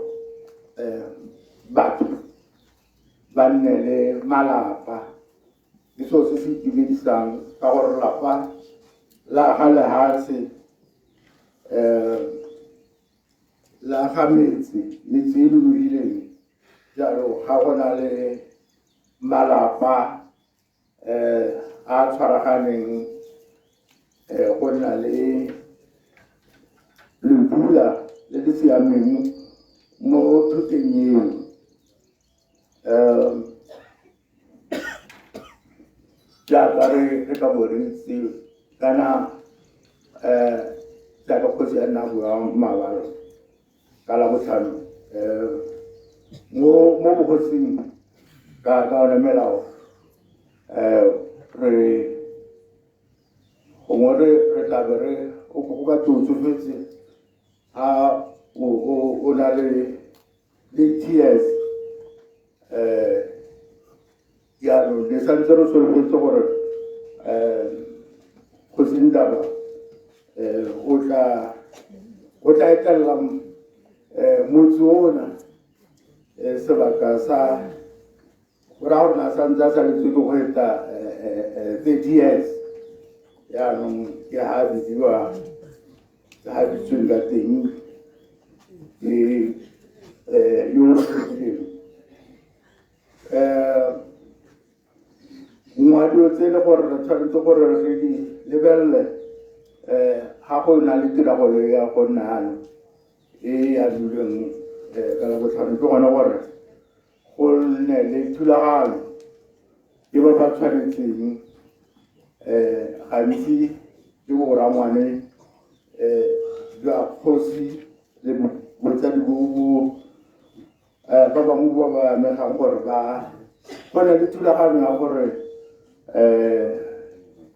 batho ba nne le malapa. Ke selo se se itumedisang ka gore lapa la ga lehatshe, la ga metse, metse e nonofileng jalo, ga go na le malapa a tshwaraganeng, go nna le ledula le le siameng mo thoteng eo. Jaaka re ka bo re itse kana jaaka kgosi a nna bua maabane ka Labotlhano, mo bogosing ka one melao, re gongwe re tla be re go ka twe o tsofetse ga o na le 80 years. Jaanong ne santse re solofetse gore Kgosi Ndaba o tla etelela motse ona sebaka sa go raya gore na santse a saletse ke go eta 30 years. Jaanong ke ha bidiwa, ke ha bitsweng ka teng ke yo o fetileng. Nngwe dilo tse e le gore re tshwanetse gore re di lebelele ga go na le tiragalo ya go nna yalo e adilweng ka Labotlhano, ke gone gore go nne le thulaganyo ke ba ba tshwanetseng. Gantsi ke borangwane jwa kgosi le botsadi bo ba bangwe ba ba amegang, gore ba go ne le thulaganyo ya gore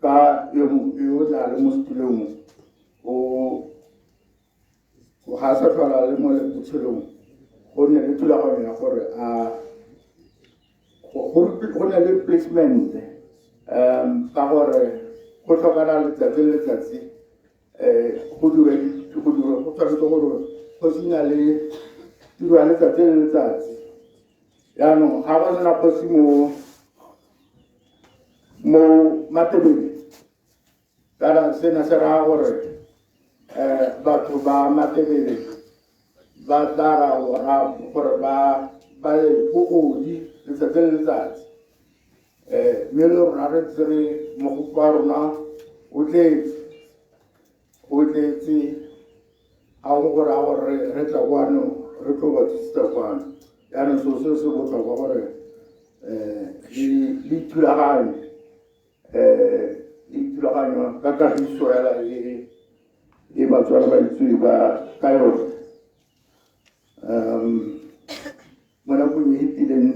ka yo o tla le mo setulong o ga sa tlhola le mo botshelong, go nne le thulaganyo ya gore a go nne le replacement, ka gore go tlhokana letsatsi le letsatsi go dire go tshwanetse gore go senya le tiro ya letsatsi le letsatsi. Jaanong ga go sena kgosi mo Matebele, kana sena se raya gore batho ba Matebele ba tla ra gore ba ye ko Odi letsatsi le letsatsi, mme le rona re ntse re mogopo wa rona o tletse a go gore a gore re tla kwano re tlo ba thusetsa kwano. Jaanong selo se se botlhokwa gore le ithulaganye, le ithulaganyo ka kagiso fela e Batswana ba itsewe ba ka yone. Mo nakong e fetileng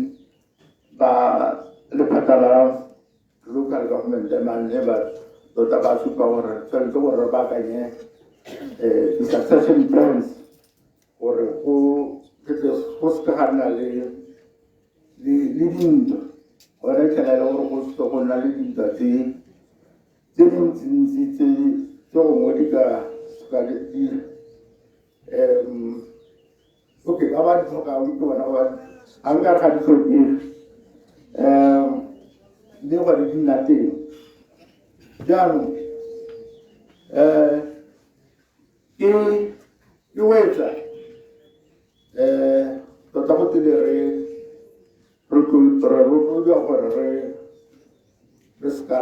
ba lephata la local government manne ba tota ba supa gore tshwanetse gore re baakanye di-succession plans gore go go seke ga nna le dintwa, gone tlhela e le gore go seke go nna le dintwa tse dintsintsi tse gongwe di ka seka di okay, ba ba di tlhokang ke bona ba ga nkare ga di tlhokege, mme gone di nna teng. Jaanong ke wetsa tota go tele re rotloediwa gore re seka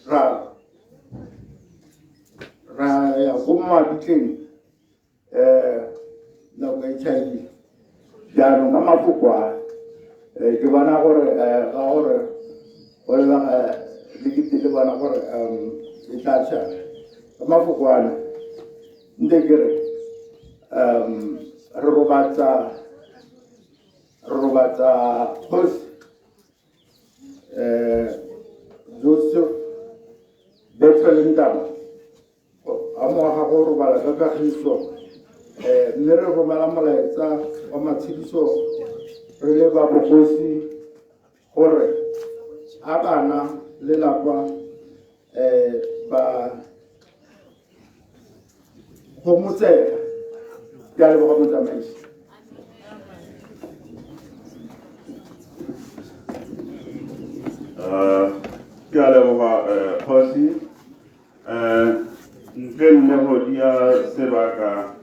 ra ya ko mabitleng nako e tšhaile. Jaanong ka mafoko a, ke bona gore ka gore go lebega le kete le bona gore e tla tšhaba. Ka mafoko ana nte ke re re robatsa kgosi Joseph Bethuel Ndaba a moaga go robala ka kagiso, mme re romela molaetsa wa matshediso re le ba bogosi gore a bana le lapa ba gomotsega. Ke a leboga, motsamaisi. Ke a leboga, kgosi. Ntle le go dia sebaka,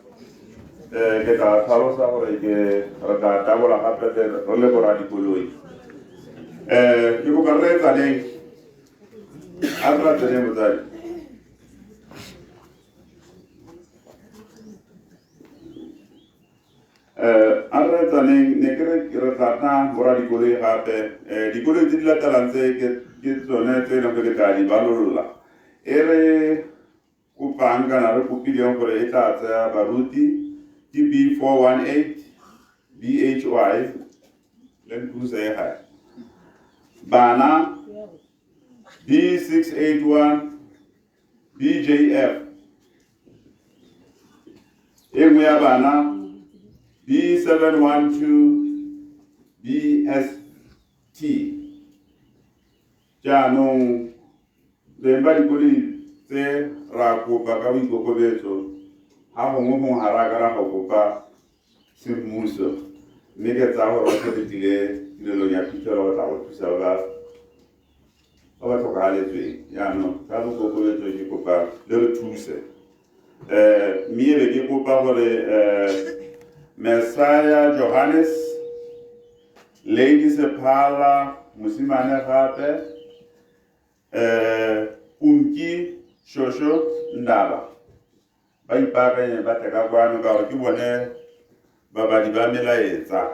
ke tla tlhalosa gore ke re tla tabola gape re le bora dikoloi. Ke kopa re etsaneng, a re ratseneng motsadi. A re retsaneng, ne ke re re tla tla bora dikoloi gape. Dikoloi tse di latelang tse ke tsone tse e leng gore ke tla di balolola e re kopang kana re kopileng gore e tla tsaya baruti ke B 418 BHY Land Cruiser e gae, bana B 681. BJF. E nngwe ya bana B712 BST. Jaanong beng ba dikoloi tse ra kopa ka boikokobetso ga gongwe gongwe ga ra ka ra go kopa semmuso mme ke tsaya gore rotlhe re tlile tirelong ya phitlhelo go tla go thusa ba ba tlhokagaletsweng. Jaanong ka boikokobetso ke kopa le re thuse. Mme e be ke kopa gore Messiah Johannes, Lady Sephala, mosimane gape, Unki Shosho Ndaba ba ipaakanye ba tle ka kwano ka gore ke bone babadi ba melaetsa.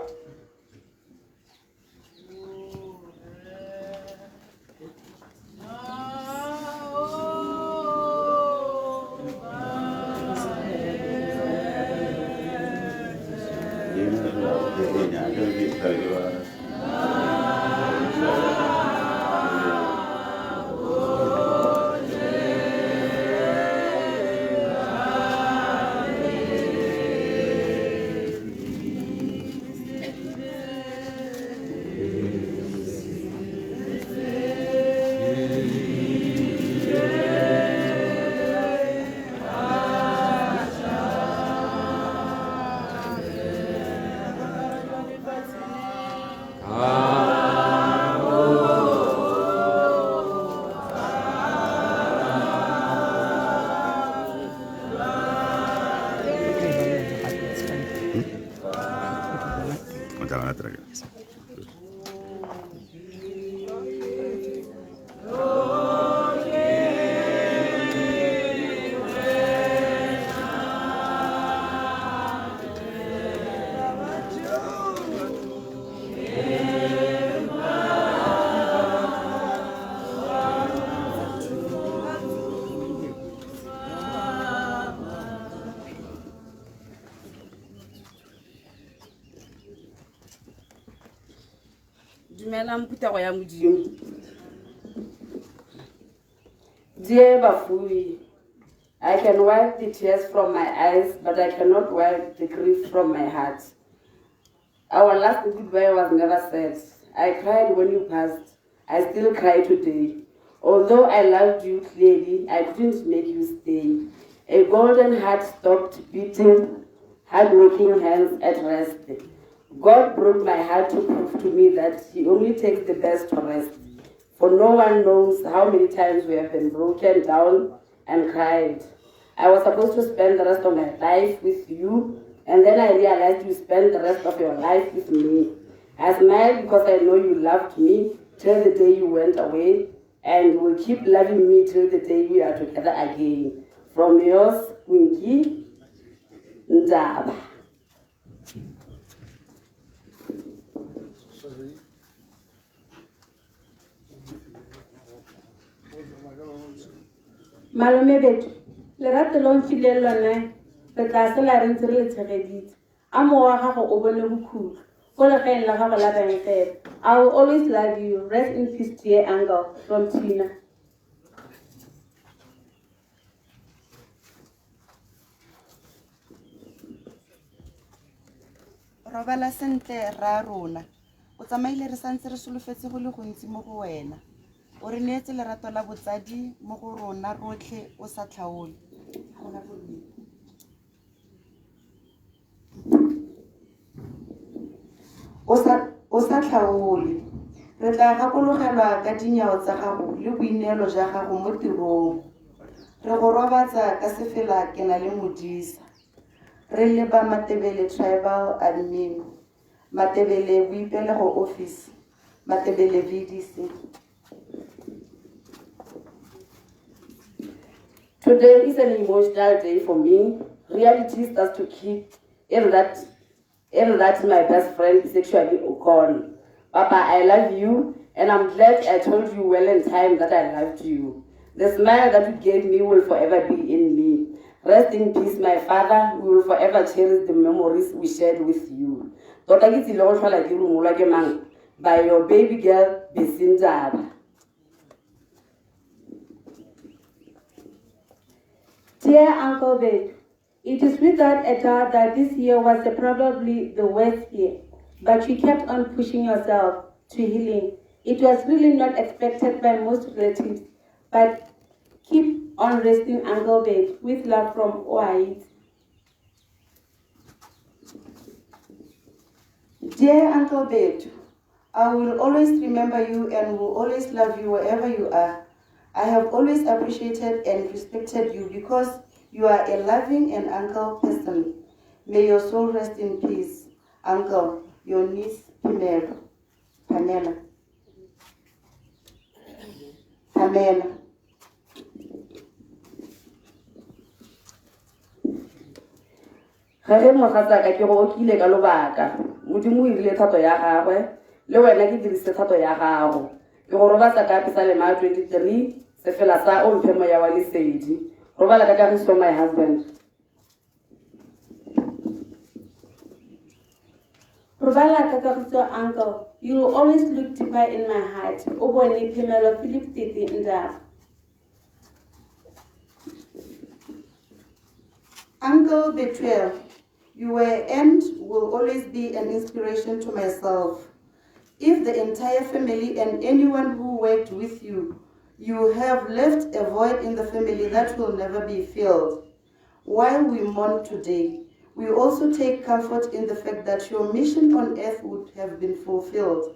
Dumelang phuthego ya Modimo. Dear Bafui, I can wipe the tears from my eyes, but I cannot wipe the grief from my heart. Our last goodbye was never said. I cried when you passed. I still cry today. Although I loved you clearly, I couldn't make you stay. A golden heart stopped beating, hardworking hands at rest. God broke my heart to prove to me that he only takes the best to rest. For no one knows how many times we have been broken down and cried. I was supposed to spend the rest of my life with you, and then I realized you spent the rest of your life with me. I smiled because I know you loved me till the day you went away, and will keep loving me till the day we are together again. From yours, Winky Ndaba. Malome bethu, lerato lo mfileng lone re tla sela re ntse re le tshegeditse. A mowa wa gago o bone bokhutlo ko legaeng la gago la bankgele. I will always love you. Rest in peace, dear uncle. From Tina. Robala sentle rra rona. O tsamaile re santse re solofetse go le gontsi mo go wena. O re neetse lerato la botsadi mo go rona rotlhe o sa tlhaole. O sa tlhaole. Re tla gakologelwa ka dinyao tsa gago le boineelo jwa gago mo tirong. Re go robatsa ka sefela ke na le modisa. Re leba Matebele Tribal Admin, Matebele Boipelego Office, Matebele VDC. Today is an emotional day for me. Reality starts to kick in that my best friend is actually gone. Papa, I love you, and I'm glad I told you well in time that I loved you. The smile that you gave me will forever be in me. Rest in peace, my father. We will forever cherish the memories we shared with you. By your baby girl, Besindaba. Dear Uncle Bethu, it is without a doubt that this year was probably the worst year, but you kept on pushing yourself to healing. It was really not expected by most relatives, but keep on resting, Uncle Bethu, with love from Oaid. Dear Uncle Bethu, I will always remember you and will always love you wherever you are. I have always appreciated and respected you because you are a loving and uncle person. May your soul rest in peace, Uncle. Your niece, Pamela. Pamela. Pamela. Ga ge mogatsaka ke go okile ka lobaka, Modimo o irile thato ya gagwe, le wena ke dirisitse thato ya gago. Ke go robatsa ka Pesalema 23, sefela sa o mphe moya wa lesedi. Robala ka kagiso, my husband. Robala ka kagiso, uncle. You will always look deeper in my heart. O bone Phemelo Philip Tete Ndaba. Uncle Bethuel, you were and will always be an inspiration to myself. If the entire family and anyone who worked with you, you have left a void in the family that will never be filled. While we mourn today, we also take comfort in the fact that your mission on earth would have been fulfilled.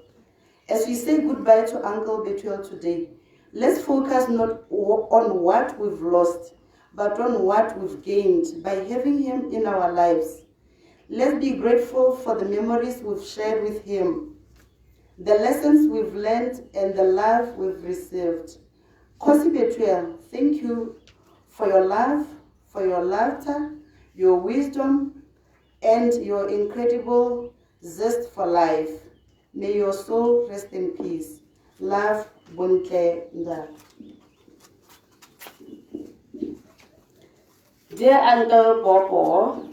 As we say goodbye to Uncle Bethuel today, let's focus not on what we've lost, but on what we've gained by having him in our lives. Let's be grateful for the memories we've shared with him, the lessons we've learned, and the love we've received. Kgosi Bethuel, thank you for your love, for your laughter, your wisdom, and your incredible zest for life. May your soul rest in peace. Love, Bontle Ndaba. Dear Uncle Popo,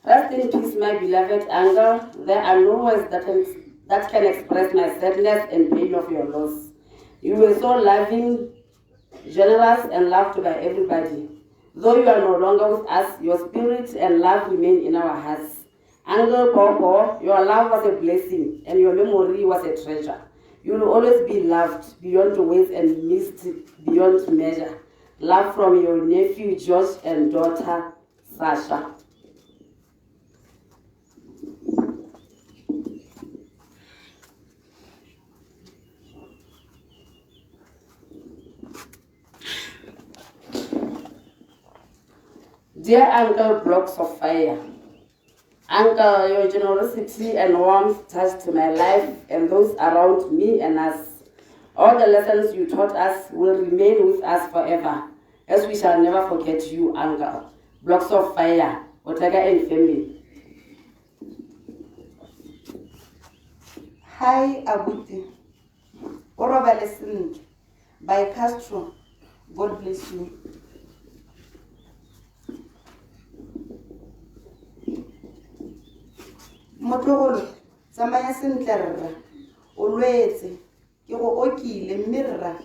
rest in peace, my beloved uncle. There are no words that can express my sadness and pain of your loss. You were so loving, generous, and loved by everybody. Though you are no longer with us, your spirit and love remain in our hearts. Uncle Popo, your love was a blessing and your memory was a treasure. You will always be loved beyond words and missed beyond measure. Love from your nephew George and daughter Sasha. Dear Uncle Blocks of Fire, Uncle, your generosity and warmth touched my life and those around me and us. All the lessons you taught us will remain with us forever, as we shall never forget you, Uncle. Blocks of Fire, Otaka and family. Hi, Abuti. O robale sentle. By Castro. God bless you. Motlogolo, tsamaya sentle rra. O lwetse, ke go okile mme rra,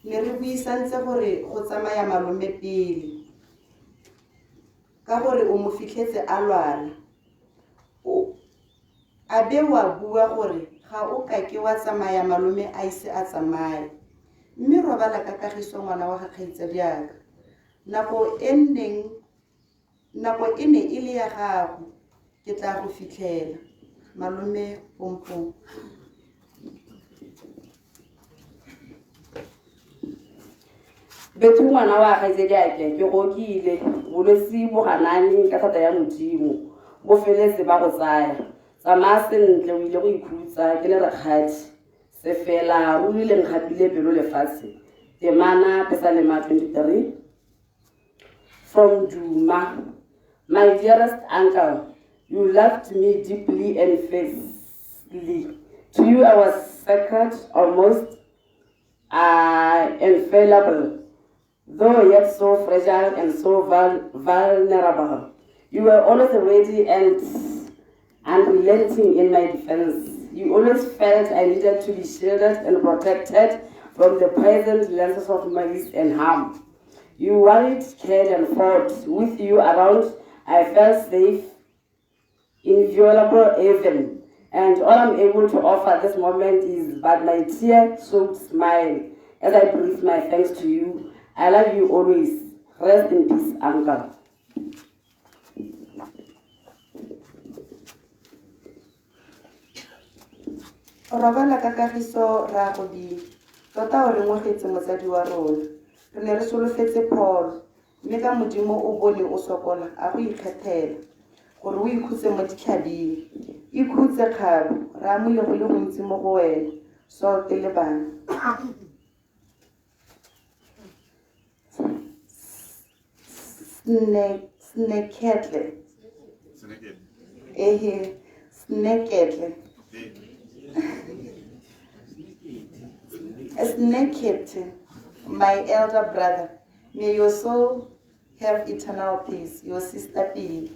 ne re buisantse gore go tsamaya malome pele, ka gore o mo fitlhetse a lwala. A be wa bua gore ga o kake wa tsamaya malome a ise a tsamaye. Mme robala ka kagiso ngwana wa ga kgaitsadiaka. Nako e ne e le ya gago, ke tla go fitlhela. Malome Pompong. Bethu ngwana wa kgaitsadiake, ke go okile, bolwetse bo ganane ka thata ya Modimo, bo feletse ba go tsaya. Tsamaya sentle o ile go ikhutsa ke le rakgadi. Sefela ruri le nkgapile pelo lefatshe. Temana Pesalema 23. From Duma. My dearest uncle, you loved me deeply and fiercely. To you I was sacred, almost infallible, though yet so fragile and so vulnerable. You were always ready and unrelenting in my defense. You always felt I needed to be shielded and protected from the poisoned lenses of malice and harm. You worried, cared, and fought. With you around, I felt safe, inviolable even. And all I'm able to offer this moment is but my tear-soaked smile as I breathe my thanks to you. I love you always. Rest in peace, Uncle. Robala ka kagiso rraago Billy. Tota o re ngwegetse motsadi wa rona. Re ne re solofetse pholo, mme ka Modimo o bone o sokola a go ikgethela gore o ikhutse mo ditlhabing. Ikhutse Kgabo, re amile go le gontsi mo go wena, Salt le bana. Sneketle. Ehe, sneketle. Snekete, my elder brother, may your soul have eternal peace. Your sister P.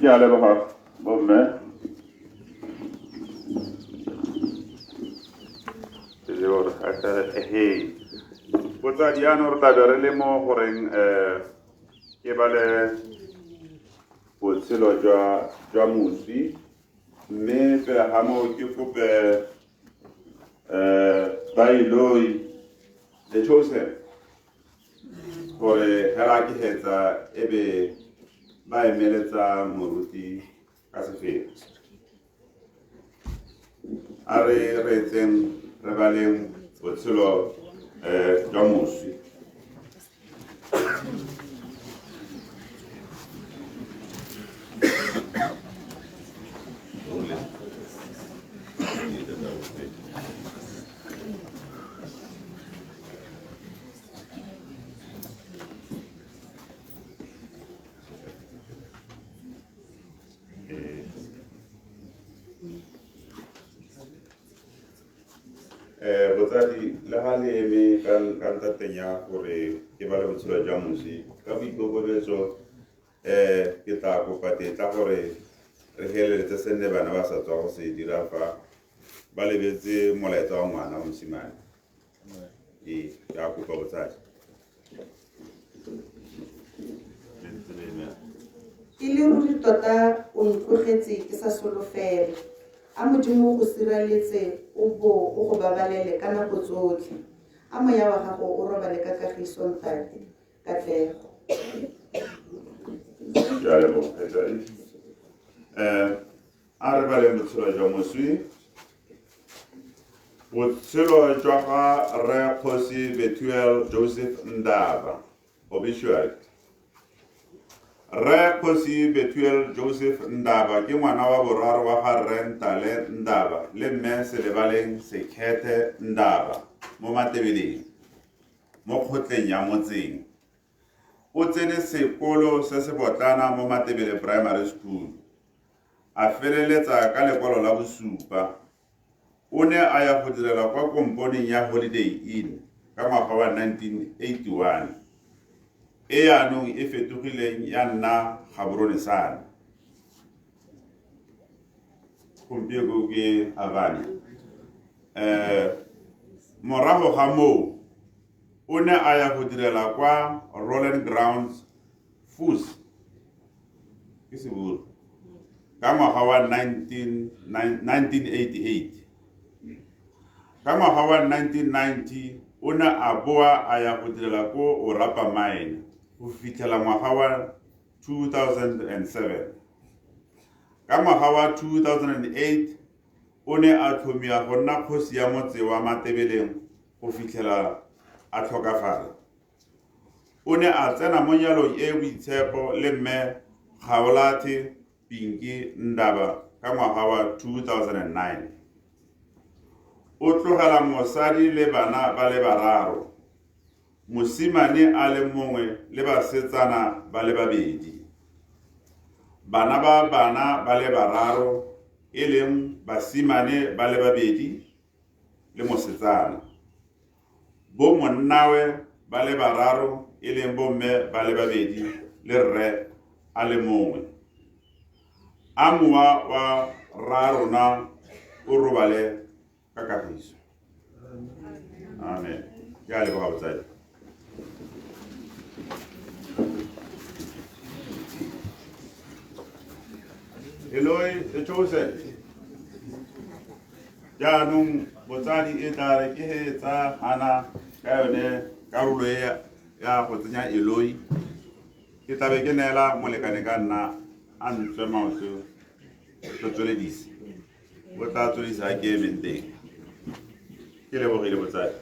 Ke a leboga bomme. Ke le gore a tlare ehe. Botsadi jaanong re tla be re le mo goreng ke bale botshelo jwa moswi, mme pele ga moo ke kope Bailoi le Chosen gore hela ke hetsa ebe ba emeletsa moruti ka sefela. A re reetseng re baleng botshelo jwa moswi. Botsadi le ga le eme ka ntateng ya gore ke ba le botshelo jwa moswi ka boikokobetso, ke tla kopa tetla gore re heleletse se nne bana ba sa tswa go se dira fa ba lebetse molaetsa wa ngwana wa mosimane. Ee, ke a kopa botsadi. E le ruri tota o ntlogetse ke sa solofela. A Modimo go sireletse o bo o go babalele ka nako tsotlhe. A moya wa gago o robale ka kagiso ntate. Katlego. Ke a leboga. A re baleng botshelo jwa moswi. Botshelo jwa ga Rre Kgosi Bethuel Joseph Ndaba, obituary. Rre Kgosi Bethuel Joseph Ndaba ke ngwana wa boraro wa ga Rre Ntale Ndaba le mme Selebaleng Sekhethe Ndaba mo Matebeleng, mo kgotleng ya motseng. O tsene sekolo se se botlana mo Matebele Primary School. A feleletsa ka lekwalo la bosupa. O ne a ya go direla kwa komponeng ya Holiday Inn ka ngwaga wa 1981, e yaanong e fetogileng ya nna Gaborone Sun. Gompieno ke Avani. Morago ga moo, o ne a ya go direla kwa Roland Grounds Foods, ke seburu, ka ngwaga wa 1988. Ka ngwaga wa 1990, o ne a boa a ya go direla ko Orapa Mine go fitlhela ngwaga wa 2007. Ka ngwaga wa 2008, o ne a tlhomiwa go nna kgosi ya motse wa Matebeleng go fitlhela a tlhokafala. O ne a tsena mo nyalong e boitshepo le mme Gaolathe Pinky Ndaba ka ngwaga wa 2009. O tlogela mosadi le bana ba le bararo, mosimane a le mongwe le basetsana ba le babedi. Bana ba bana ba le bararo, e leng basimane ba le babedi le mosetsana. Bo monnawe ba le bararo, e leng bomme ba le babedi le rre a le mongwe. A mowa wa rra rona O robale ka kagiso. Amen. Ke a leboga botsadi. Eloi e Joseph. Jaanong botsadi e tla re ke hetsa hana ka yone karolo e ya go tsenya Eloi. Ke tlabe ke neela molekane ka nna a ntswe maoto re tsweledise. O tla tsweledisa ke emeng teng. Ke lebogile botsadi.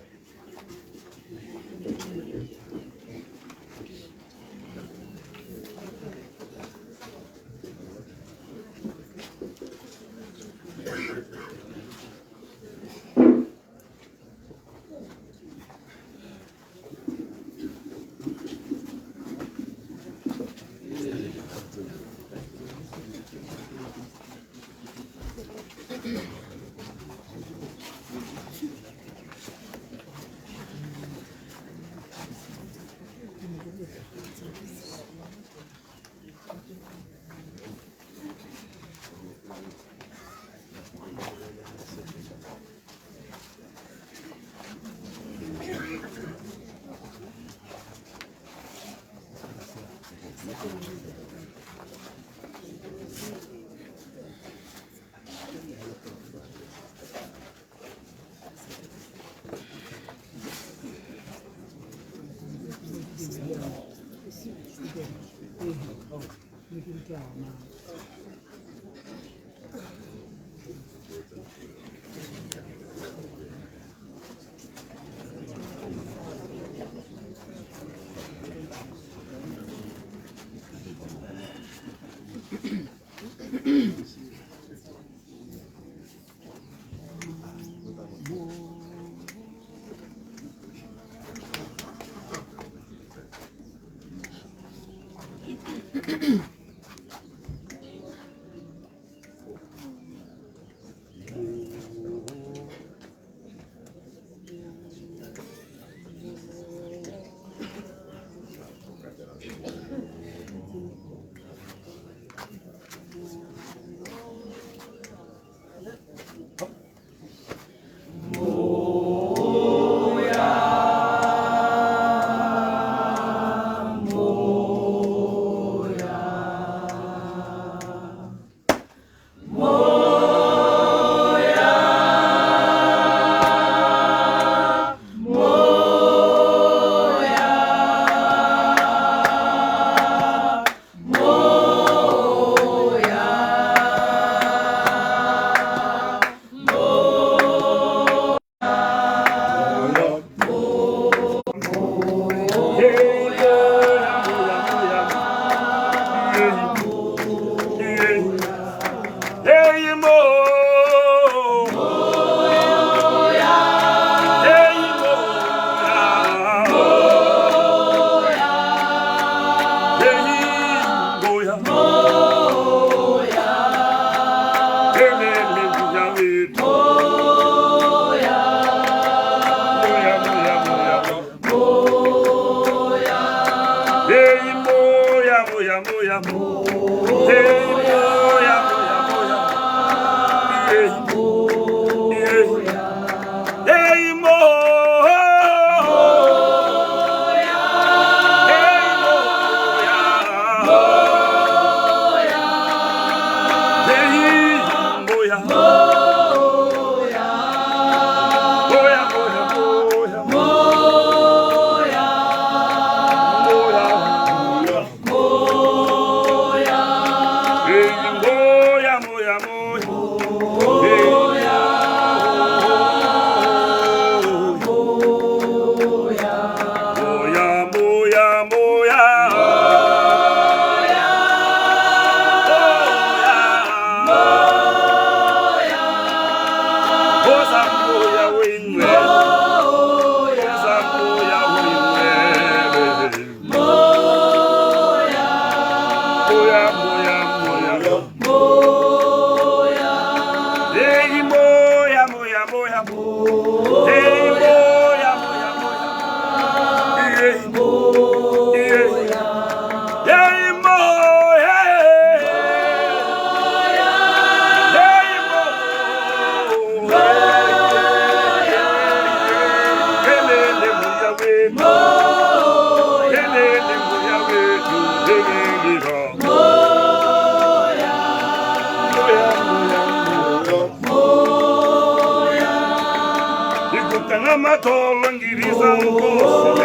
Amatolo ngibiza nkosi.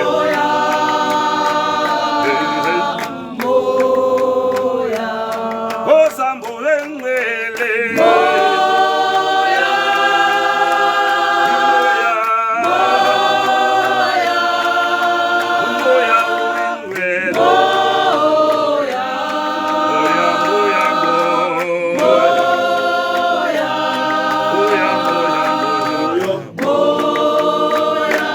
Moya. Osambo engcwele. Moya. Moya. Moya ungcwele. Moya. Moya, moya, moya. Moya. Moya, moya, moya. Moya.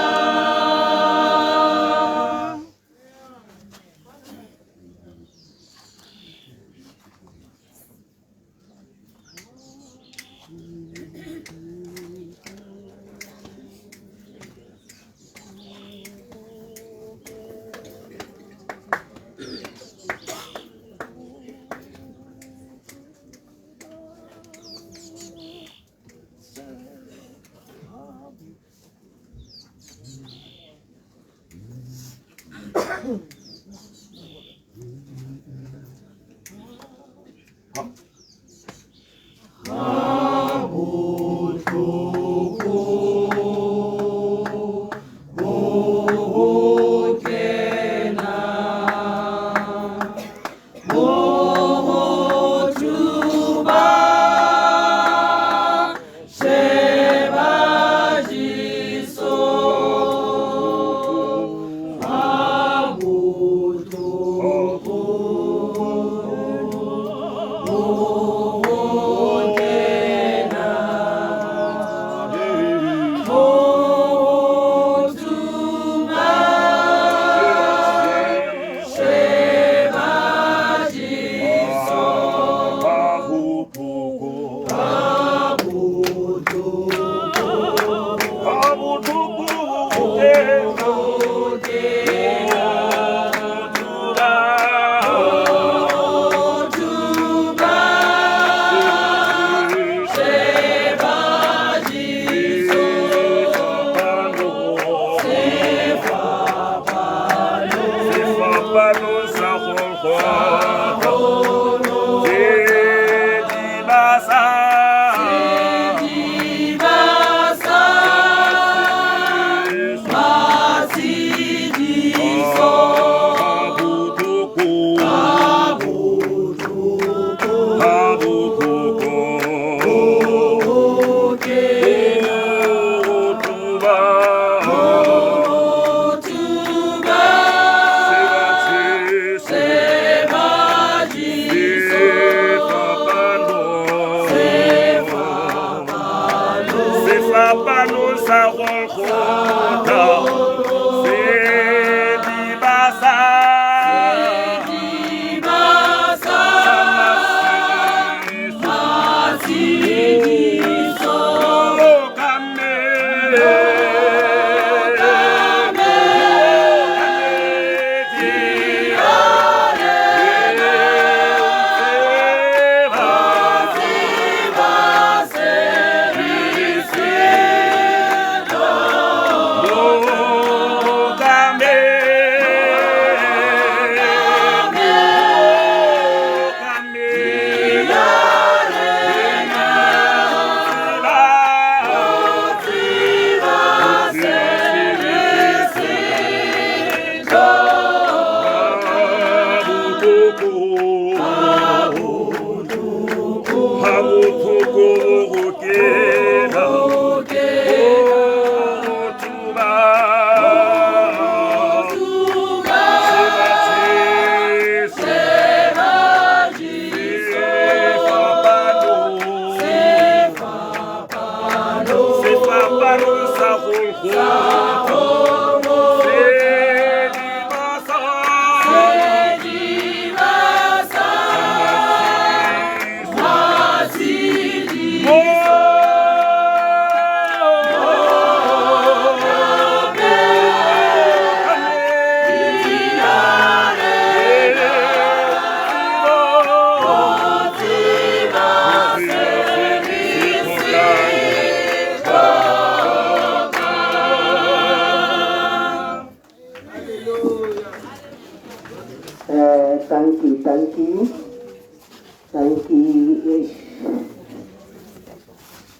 Thank you.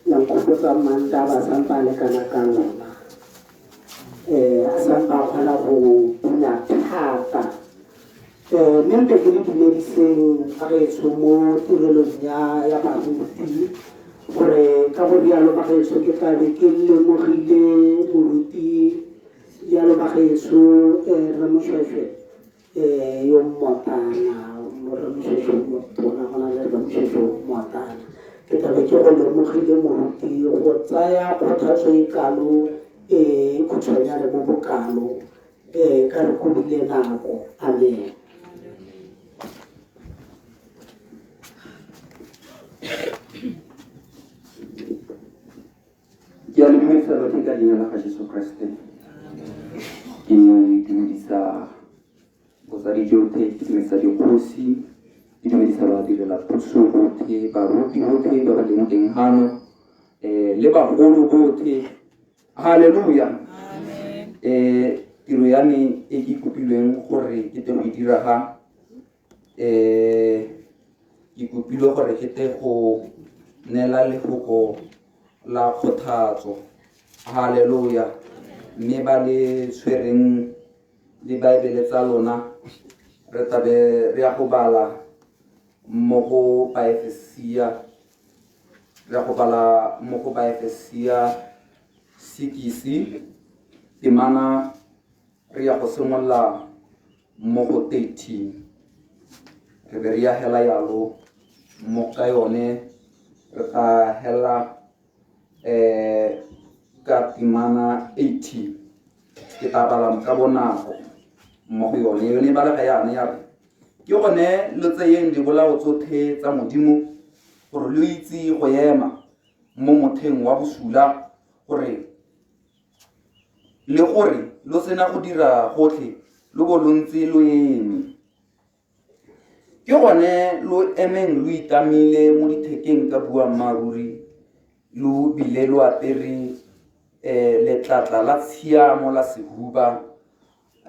La nkhopotsa Mandaba sampane kana ka ngwana. um a sampa a kgona go bina thata. Mme mpe ke le dumediseng bagaetsho mo tirelong ya baruti gore ka go rialo bagaetsho ke tlabe ke lemogile moruti jalo bagaetsho rre Moshweshwe yo mmotana, rre Moshweshwe yo motona, go na le rre Moshweshwe yo mmotana. Ke tlabe ke go lemogile moruti go tsaya kgothatso e kalo e khutshwanyane bo bokalo ka re kobile nako. Amen. Ke a le dumedisa lotlhe ka leina la ga Jesu Keresete. Ke dumedisa botsadi jotlhe, ke dumedisa dikgosi, ke dumedisa badirela puso botlhe, baruti botlhe ba ba leng teng hano, le bagolo botlhe. Haleluya. Tiro ya me e ke kopilweng gore ke tle go e dira ga, ke kopilwe gore ke tle go neela lefoko la kgothatso. Haleluya. Mme ba le tshwereng dibaebele tsa lona, re tlabe re ya go bala mo go Baefesia, re ya go bala mo go Baefesia 6, temana re ya go simolola mo go 13, re be re ya hela yalo mo ka yone, re tla hela ka temana 18. Ke tla bala ka bonako mo go yone. Yone e balega yana ya re, ke gone lo tseyeng dibolao tsotlhe tsa Modimo gore lo itse go ema mo motheng wa bosula, gore le gore lo sena go dira gotlhe lo bo lo ntse lo eme. Ke gone lo emeng lo itamile mo dithekeng ka boammaaruri, lo bile lo apere letlatla la tshiamo la sehuba,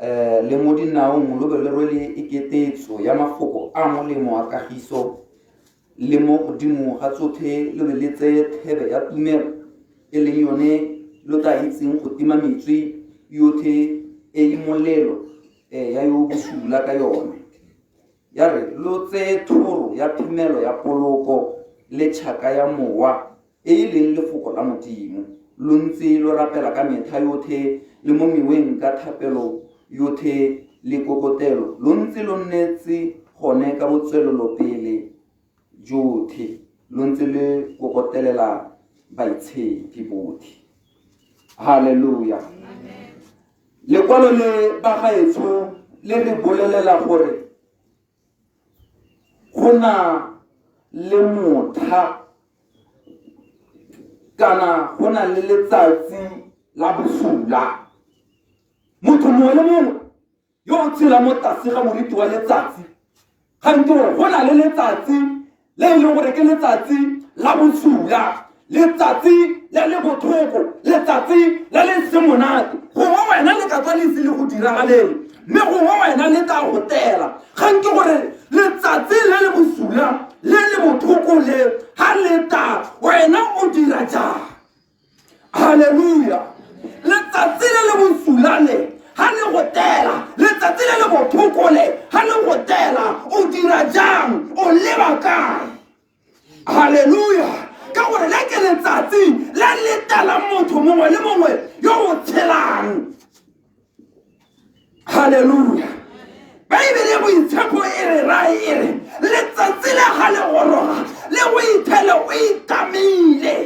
le mo dinaong lo be lo rwele iketetso ya mafoko a molemo a kagiso, le mo godimo ga tsotlhe lo be le tseye thebe ya tumelo, e leng yone lo tla itseng go tima metswi yotlhe e e molelo ya yo bosula ka yone. Ya re lo tseye thoro ya phemelo ya poloko le tšhaka ya mowa e e leng lefoko la Modimo, lo ntse lo rapela ka metlha yotlhe le mo meweng ka thapelo yotlhe le kokotelo, lo ntse lo nnetse gone ka botswelelopele jotlhe, lo ntse le kokotelela baitshepi botlhe. Haleluya. Lekwalo le bagaetsho le re bolelela gore go na le motha kana go na le letsatsi la bosula. Motho mongwe le mongwe yo o tshela mo tlase ga moriti wa letsatsi, gantsi gore go na le letsatsi le e leng gore ke letsatsi la bosula, letsatsi le le botlhoko, letsatsi le le se monate. Gongwe wena le ka tswa le ise le go diragaleng, mme gongwe wena le tla go tela. Gantsi gore letsatsi le le bosula le le botlhoko le ga le tla, wena o dira jang? Haleluya. Letsatsi le le bosula le ga le go tela, letsatsi le le botlhoko le ga le go tela, o dira jang? O leba kae? Haleluya. Ka gore le ke letsatsi le le telang motho mongwe le mongwe yo o tshelang. Haleluya. Baebele boitshepo e re rae e re letsatsi le ga le goroga le go ithele o itamile,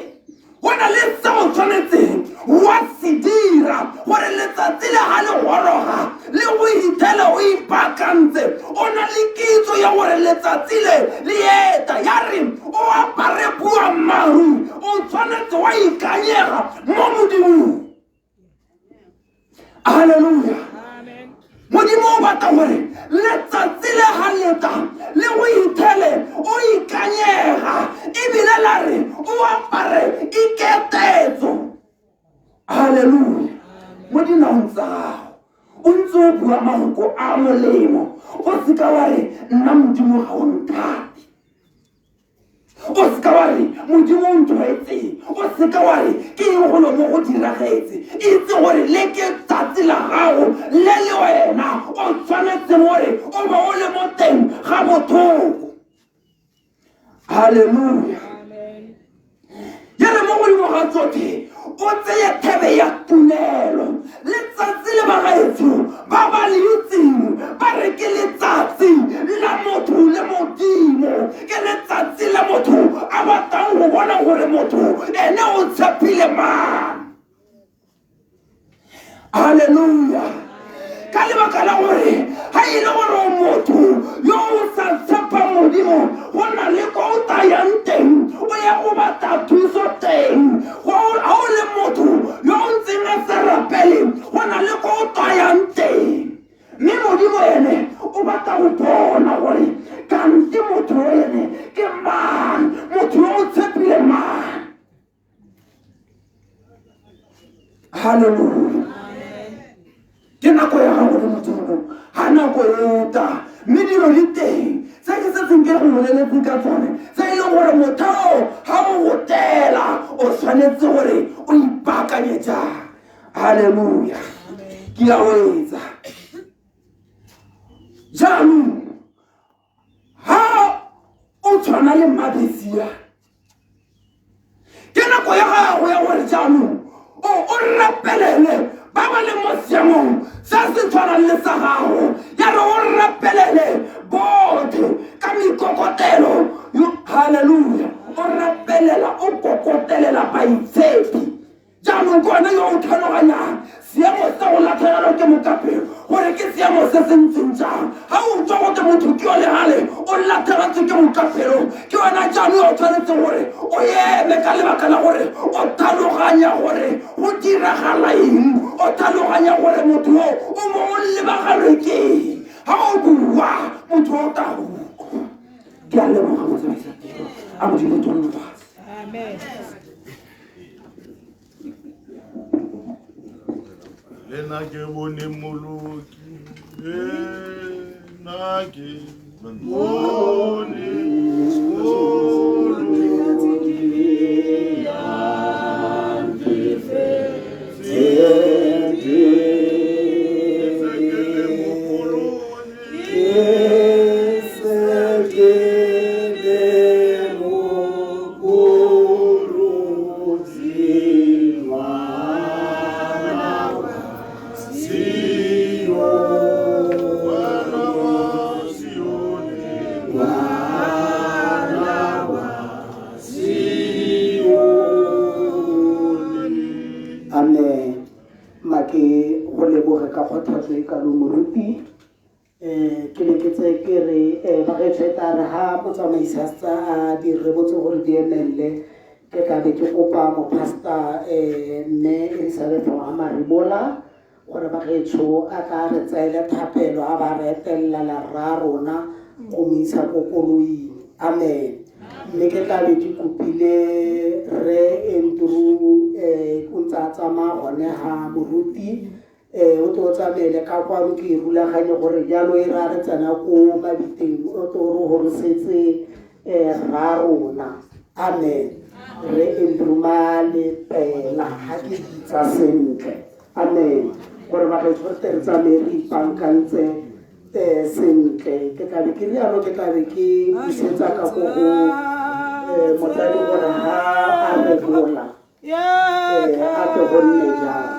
go na le se o tshwanetseng wa se dira gore letsatsi le ga le goroga le go ithele o ipaakantse, o na le kitso ya gore letsatsi le le eta. Ya re o apare boammaaruri, o tshwanetse wa ikanyega mo Modimong. Haleluya. Modimo o batla gore letsatsi le ga letla le go ithele o ikanyega, ebile la re o apare iketetso. Haleluya. Mo dinaong tsa gago o ntse o bua mafoko a molemo, o seka wa re nna Modimo ga o nthate. O seka wa re Modimo o ntlwaetse, o seka wa re ke eng golo mo go diragetse. Itse gore le ke tsatsi la gago le le wena o tshwanetseng gore o bo o le mo teng ga botlhoko. Halleluja. Ya re mo godimo ga tsotlhe o tseye thebe ya tumelo. Letsatsi le bagaetsho ba ba le itseng ba re ke letsatsi la motho le Modimo, ke letsatsi la motho a batlang go bona gore motho ene o tshepile mang. Halleluja. Ka lebaka la gore ga e le gore o motho yo o sa tshepang Modimo, go na le ko o tayang teng, o ya go batla thuso teng. Ga o le motho yo o ntseng a sa rapele, go na le ko o tayang teng. Mme Modimo ene o batla go bona gore kante motho ene ke mang, motho yo o tshepile mang. Halleluja. Ke nako ya gago le Modimo, ga nako e tla mme dilo di teng tse ke setseng ke go boleletse ka tsone, tse e leng gore motheo ga o go tela o tshwanetse gore o ipaakanye jang. Halleluja. Ke a wetsa jaanong. Ha o tshwana le Mmabesia, ke nako ya gago ya gore jaanong o rapelele ba ba leng mo seemong se se tshwanang le sa gago. Ya re o rapelele botlhe ka mekokotelo. Halleluja. O rapelela, o kokotelela baitshepi. Jaanong ke wena yo o tlhaloganyang seemo sa go latlhegelwa ke mokapelo gore ke seemo se se ntseng jang. Ga o utlwa gote motho ke yo legale o latlhegetswe ke mokapelo, ke wena jaanong yo o tshwanetseng gore o eme ka lebaka la gore o tlhaloganya gore go diragala eng, o tlhaloganya gore motho o o mo o lebaganwe ke eng. Ga o bua motho o tla go utlwa. Ke a leboga motsamaisa tiro, a Modimo tlhonolofatse. Amen. Le nna ke bone Moloki, le nna ke bone Moloki. Amen. Mma ke go leboge ka kgothatso e kalo moruti. Ke ne ke tse ke re bagaetsho e tla re ha motsamaisi a setse a di rebotse gore di emelele, ke tla be ke kopa mopastor mme Elizabeth wa Maribola gore bagaetsho a tla re tseele thapelo a ba re etelela la rra rona go mo isa ko koloing. Amen. Mme ke tla be ke kopile rre Andrew o ntse a tsamaya gone ga moruti, o tle o tsamaele ka kwano, ke e rulaganye gore jalo e ra re tsena ko mabiteng o tle o re horosetse rra rona. Amen. Rre Andrew Malepela, ga ke bitsa sentle. Amen. Gore bagaetsho re tle re tsamaye re ipankantse sentle. Ke tla be ke rialo, ke tla be ke busetsa ka ko go motsadi gore ha a rebola a tle go nne jang.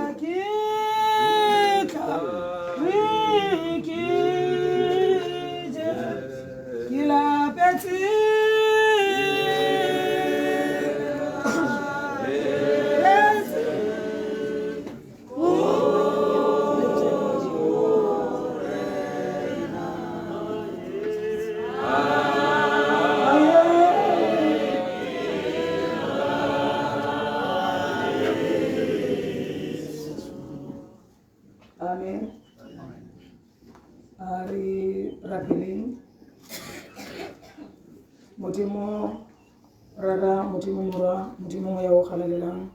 Amen. A re rapeleng. Modimo Rara, Modimo Morwa, Modimo Moya o galalelang.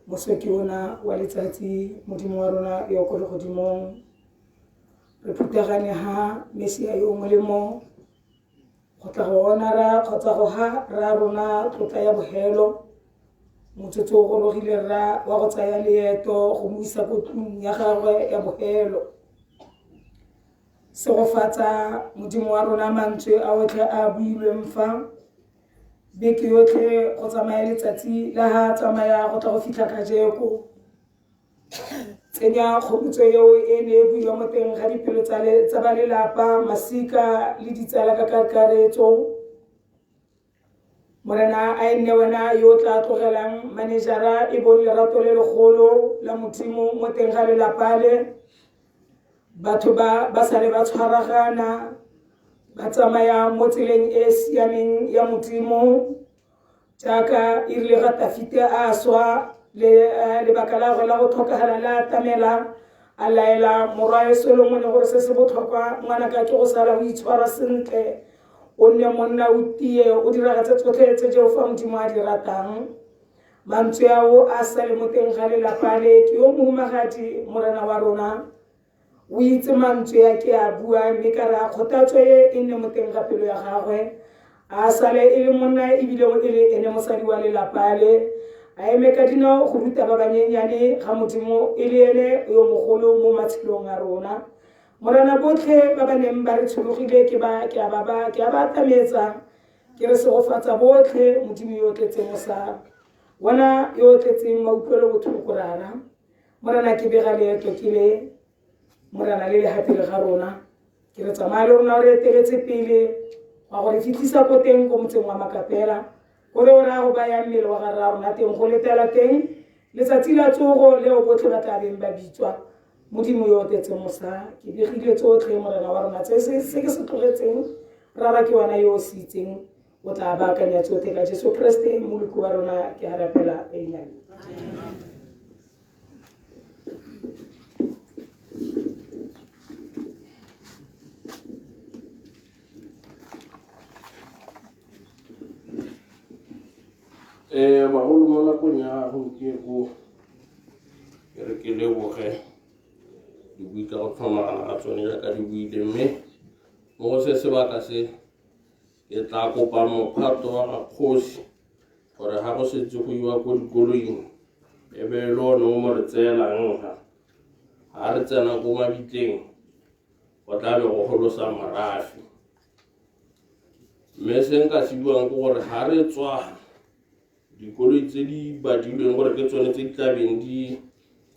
Moso ke ona wa letsatsi, Modimo wa rona yo ko legodimong. Re phuthagane ha Mesia yo molemo Go tla go honora kgotsa go ha rra rona tlotla ya bogelo. Motsotso o gorogile rra wa go tsaya leeto go mo isa ko tlung ya gagwe ya bogelo. Segofatsa Modimo wa rona mantswe a otlhe a a builweng fa. Beke yotlhe go tsamaya letsatsi la ha tsamaya go tla go fitlha kajeko. Tsenya kgomotso eo e ne e buiwa mo teng ga dipelo tsa ba lelapa, masika le ditsala ka kakaretso. Morena a e nne wena yo o tla tlogelang manejara e bong lerato le legolo la Modimo mo teng ga lelapa le. Batho ba ba sale ba tshwaragana, ba tsamaya mo tseleng e e siameng ya Modimo. Jaaka e rile ga Tafite a swa, le lebaka la gagwe la go tlhokagala le atamela, a laela morwae Solomone gore se se botlhokwa ngwanaka ke go sala o itshwara sentle, o nne monna o tie, o diragatse tsotlhe tse Jehofa Modimo a di ratang. Mantswe ao a sale mo teng ga lelapa le ke yo mohumagadi Morena wa rona. O itse mantswe a ke a bua, mme ka re a kgothatso e e nne mo teng ga pelo ya gagwe. A sale e le monna ebile e le ene mosadi wa lelapa le. A eme ka dinao go ruta ba banyenyane ga Modimo e le ene yo mogolo mo matshelong a rona. Morena, botlhe ba ba neng ba re tshologile ke ba ke a ba ba ke a ba atametsa, ke re segofatsa botlhe Modimo yo o tletseng mosa wena yo o tletseng mautlwelo botlhoko rara. Morena, ke bega leeto ke le Morena le le ga pele ga rona. Ke re tsamaya le rona o re eteletse pele wa go re fitlhisa ko teng ko motseng wa Makapela, ko re o raya go baya mmele wa ga rra rona teng go letela teng letsatsi la tsogo leo botlhe ba tla beng ba bitswa. Modimo yo o tletseng mosa, ke begile tsotlhe Morena wa rona tse se ke se tlogetseng, rara ke wena yo o se itseng, o tla baakanya tsotlhe ka Jesu Kriste Mmoloki wa rona, ke a rapela, amen. Bagolo mo nakong ya gompieko ke re ke leboge dibui ka go tlhomagana ga tsone jaaka di buile, mme mo go se sebaka se ke tla kopa mophato wa ga kgosi gore ga go setse go iwa ko dikoloing e be e le one o mo re tseelang ga ga re tsena ko mabitleng go tla be go golosa morafe. Mme se nka se buang ke gore ga re tswa dikoloi tse di badilweng gore ke tsone tse di tlabeng di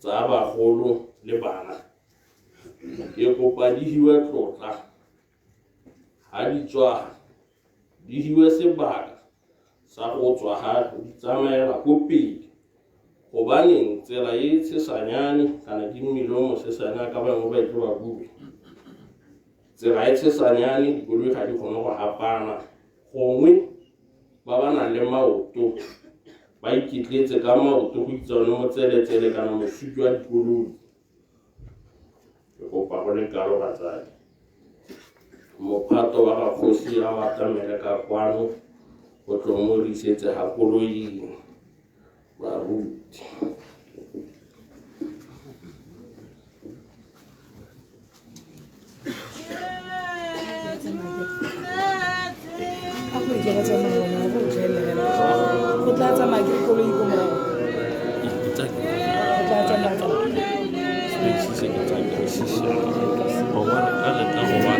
tsaya bagolo le bana, ke kopa di hiwe tlotla. Ga di tswa di hiwe sebaka sa go tswa ga di tsamaela ko pele, gobaneng tsela e tshesanyane kana ke mmile o mosesane a ka bangwe ba etle ba bue, tsela e tshesanyane dikoloi ga di kgone go hapana, gongwe ba ba nang le maoto ba iketletse ka maoto go itse one motseletsele kana mosupi wa dikoloi. Ke kopa go le kalo batsadi, mophato wa ga kgosi a o atamele ka kwano go tlo mo re isetse ga koloing baruti. A go ke go tsamaya gona go tlhaelela go tla tsamaya ke koloi ko morago go tla tsamaya. Space se ke tsa ke se se go ba re ka leka go ba.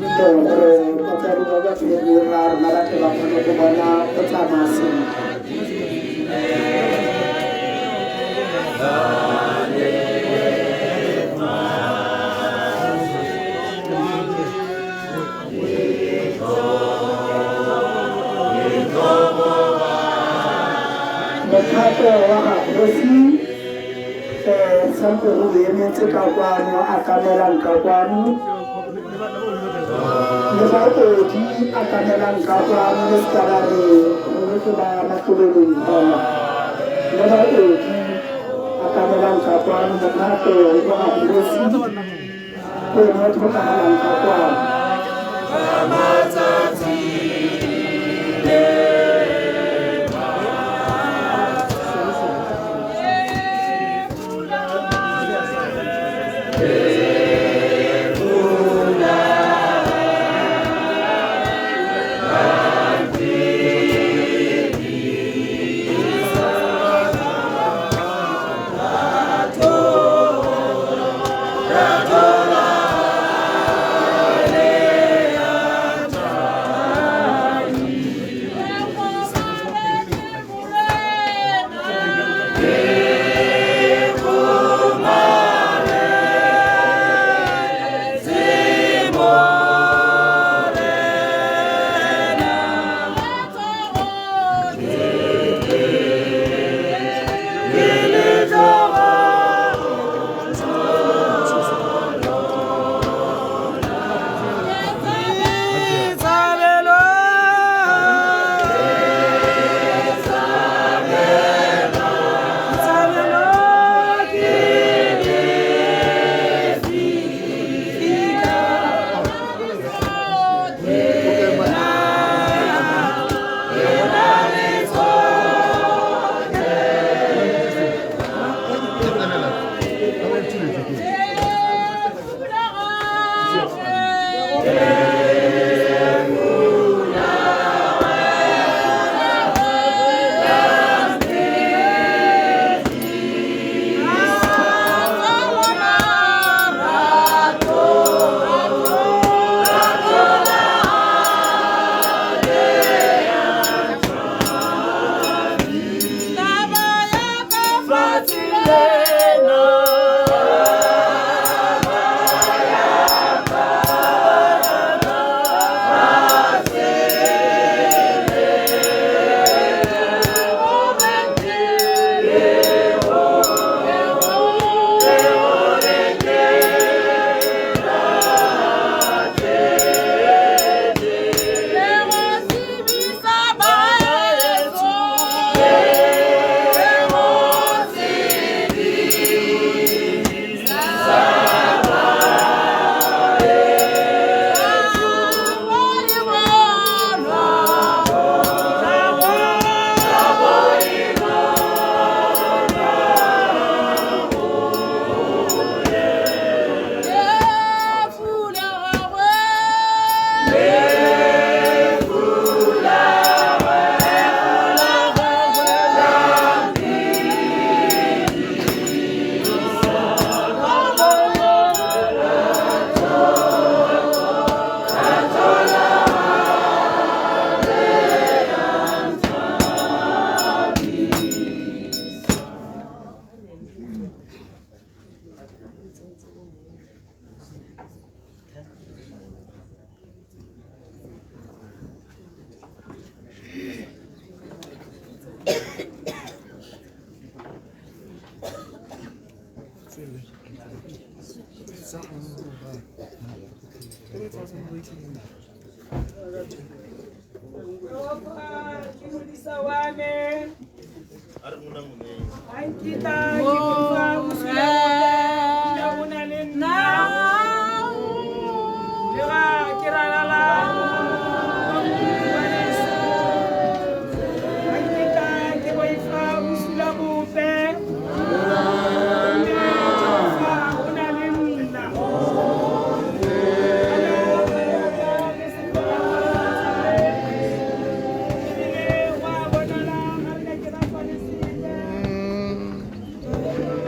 Gore batsadi ba ba tshwereng ra rona ba tle ba kgone go bona go tsamaya sentle. Mokgato wa ga kgosi santse o emetse ka kwano, a kamelang ka kwano le baodi a kamelang ka kwano, le seka ba re gongwe ke ba matlobeleng fela, le baodi a kamelang ka kwano. Mokgato wa ga kgosi ke ene o tlhokagalang ka kwano.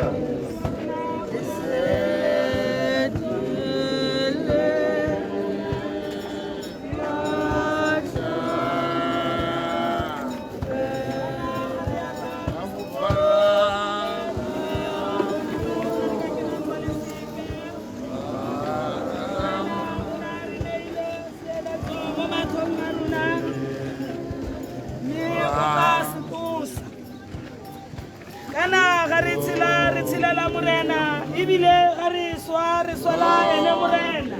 Thank you. Ebile ga re swa re swela ene Morena.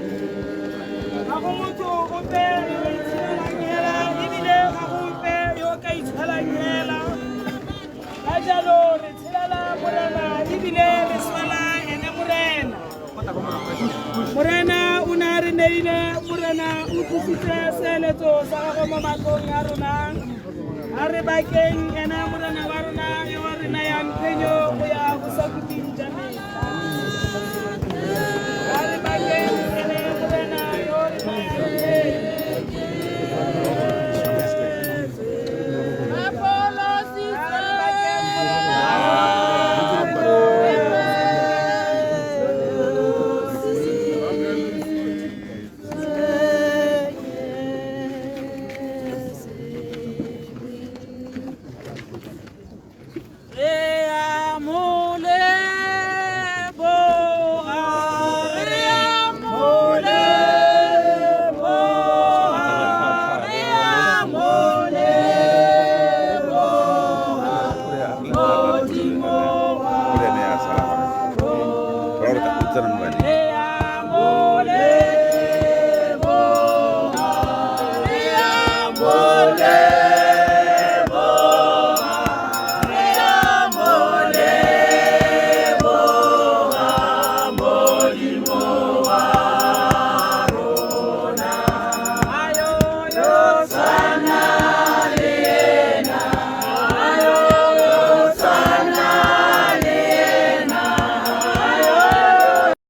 Ga go motho ope yo o itshelelang hela, ebile ga go ope yo o ka itshelang hela. Ka jalo re tshelela Morena ebile re swela ene Morena. Morena o ne a re neile, Morena o tlositse seeletso sa gagwe mo matlong a rona. A re bakeng ena Morena wa rona yo a re nayang phenyo go ya go sa khutleng ja metlha.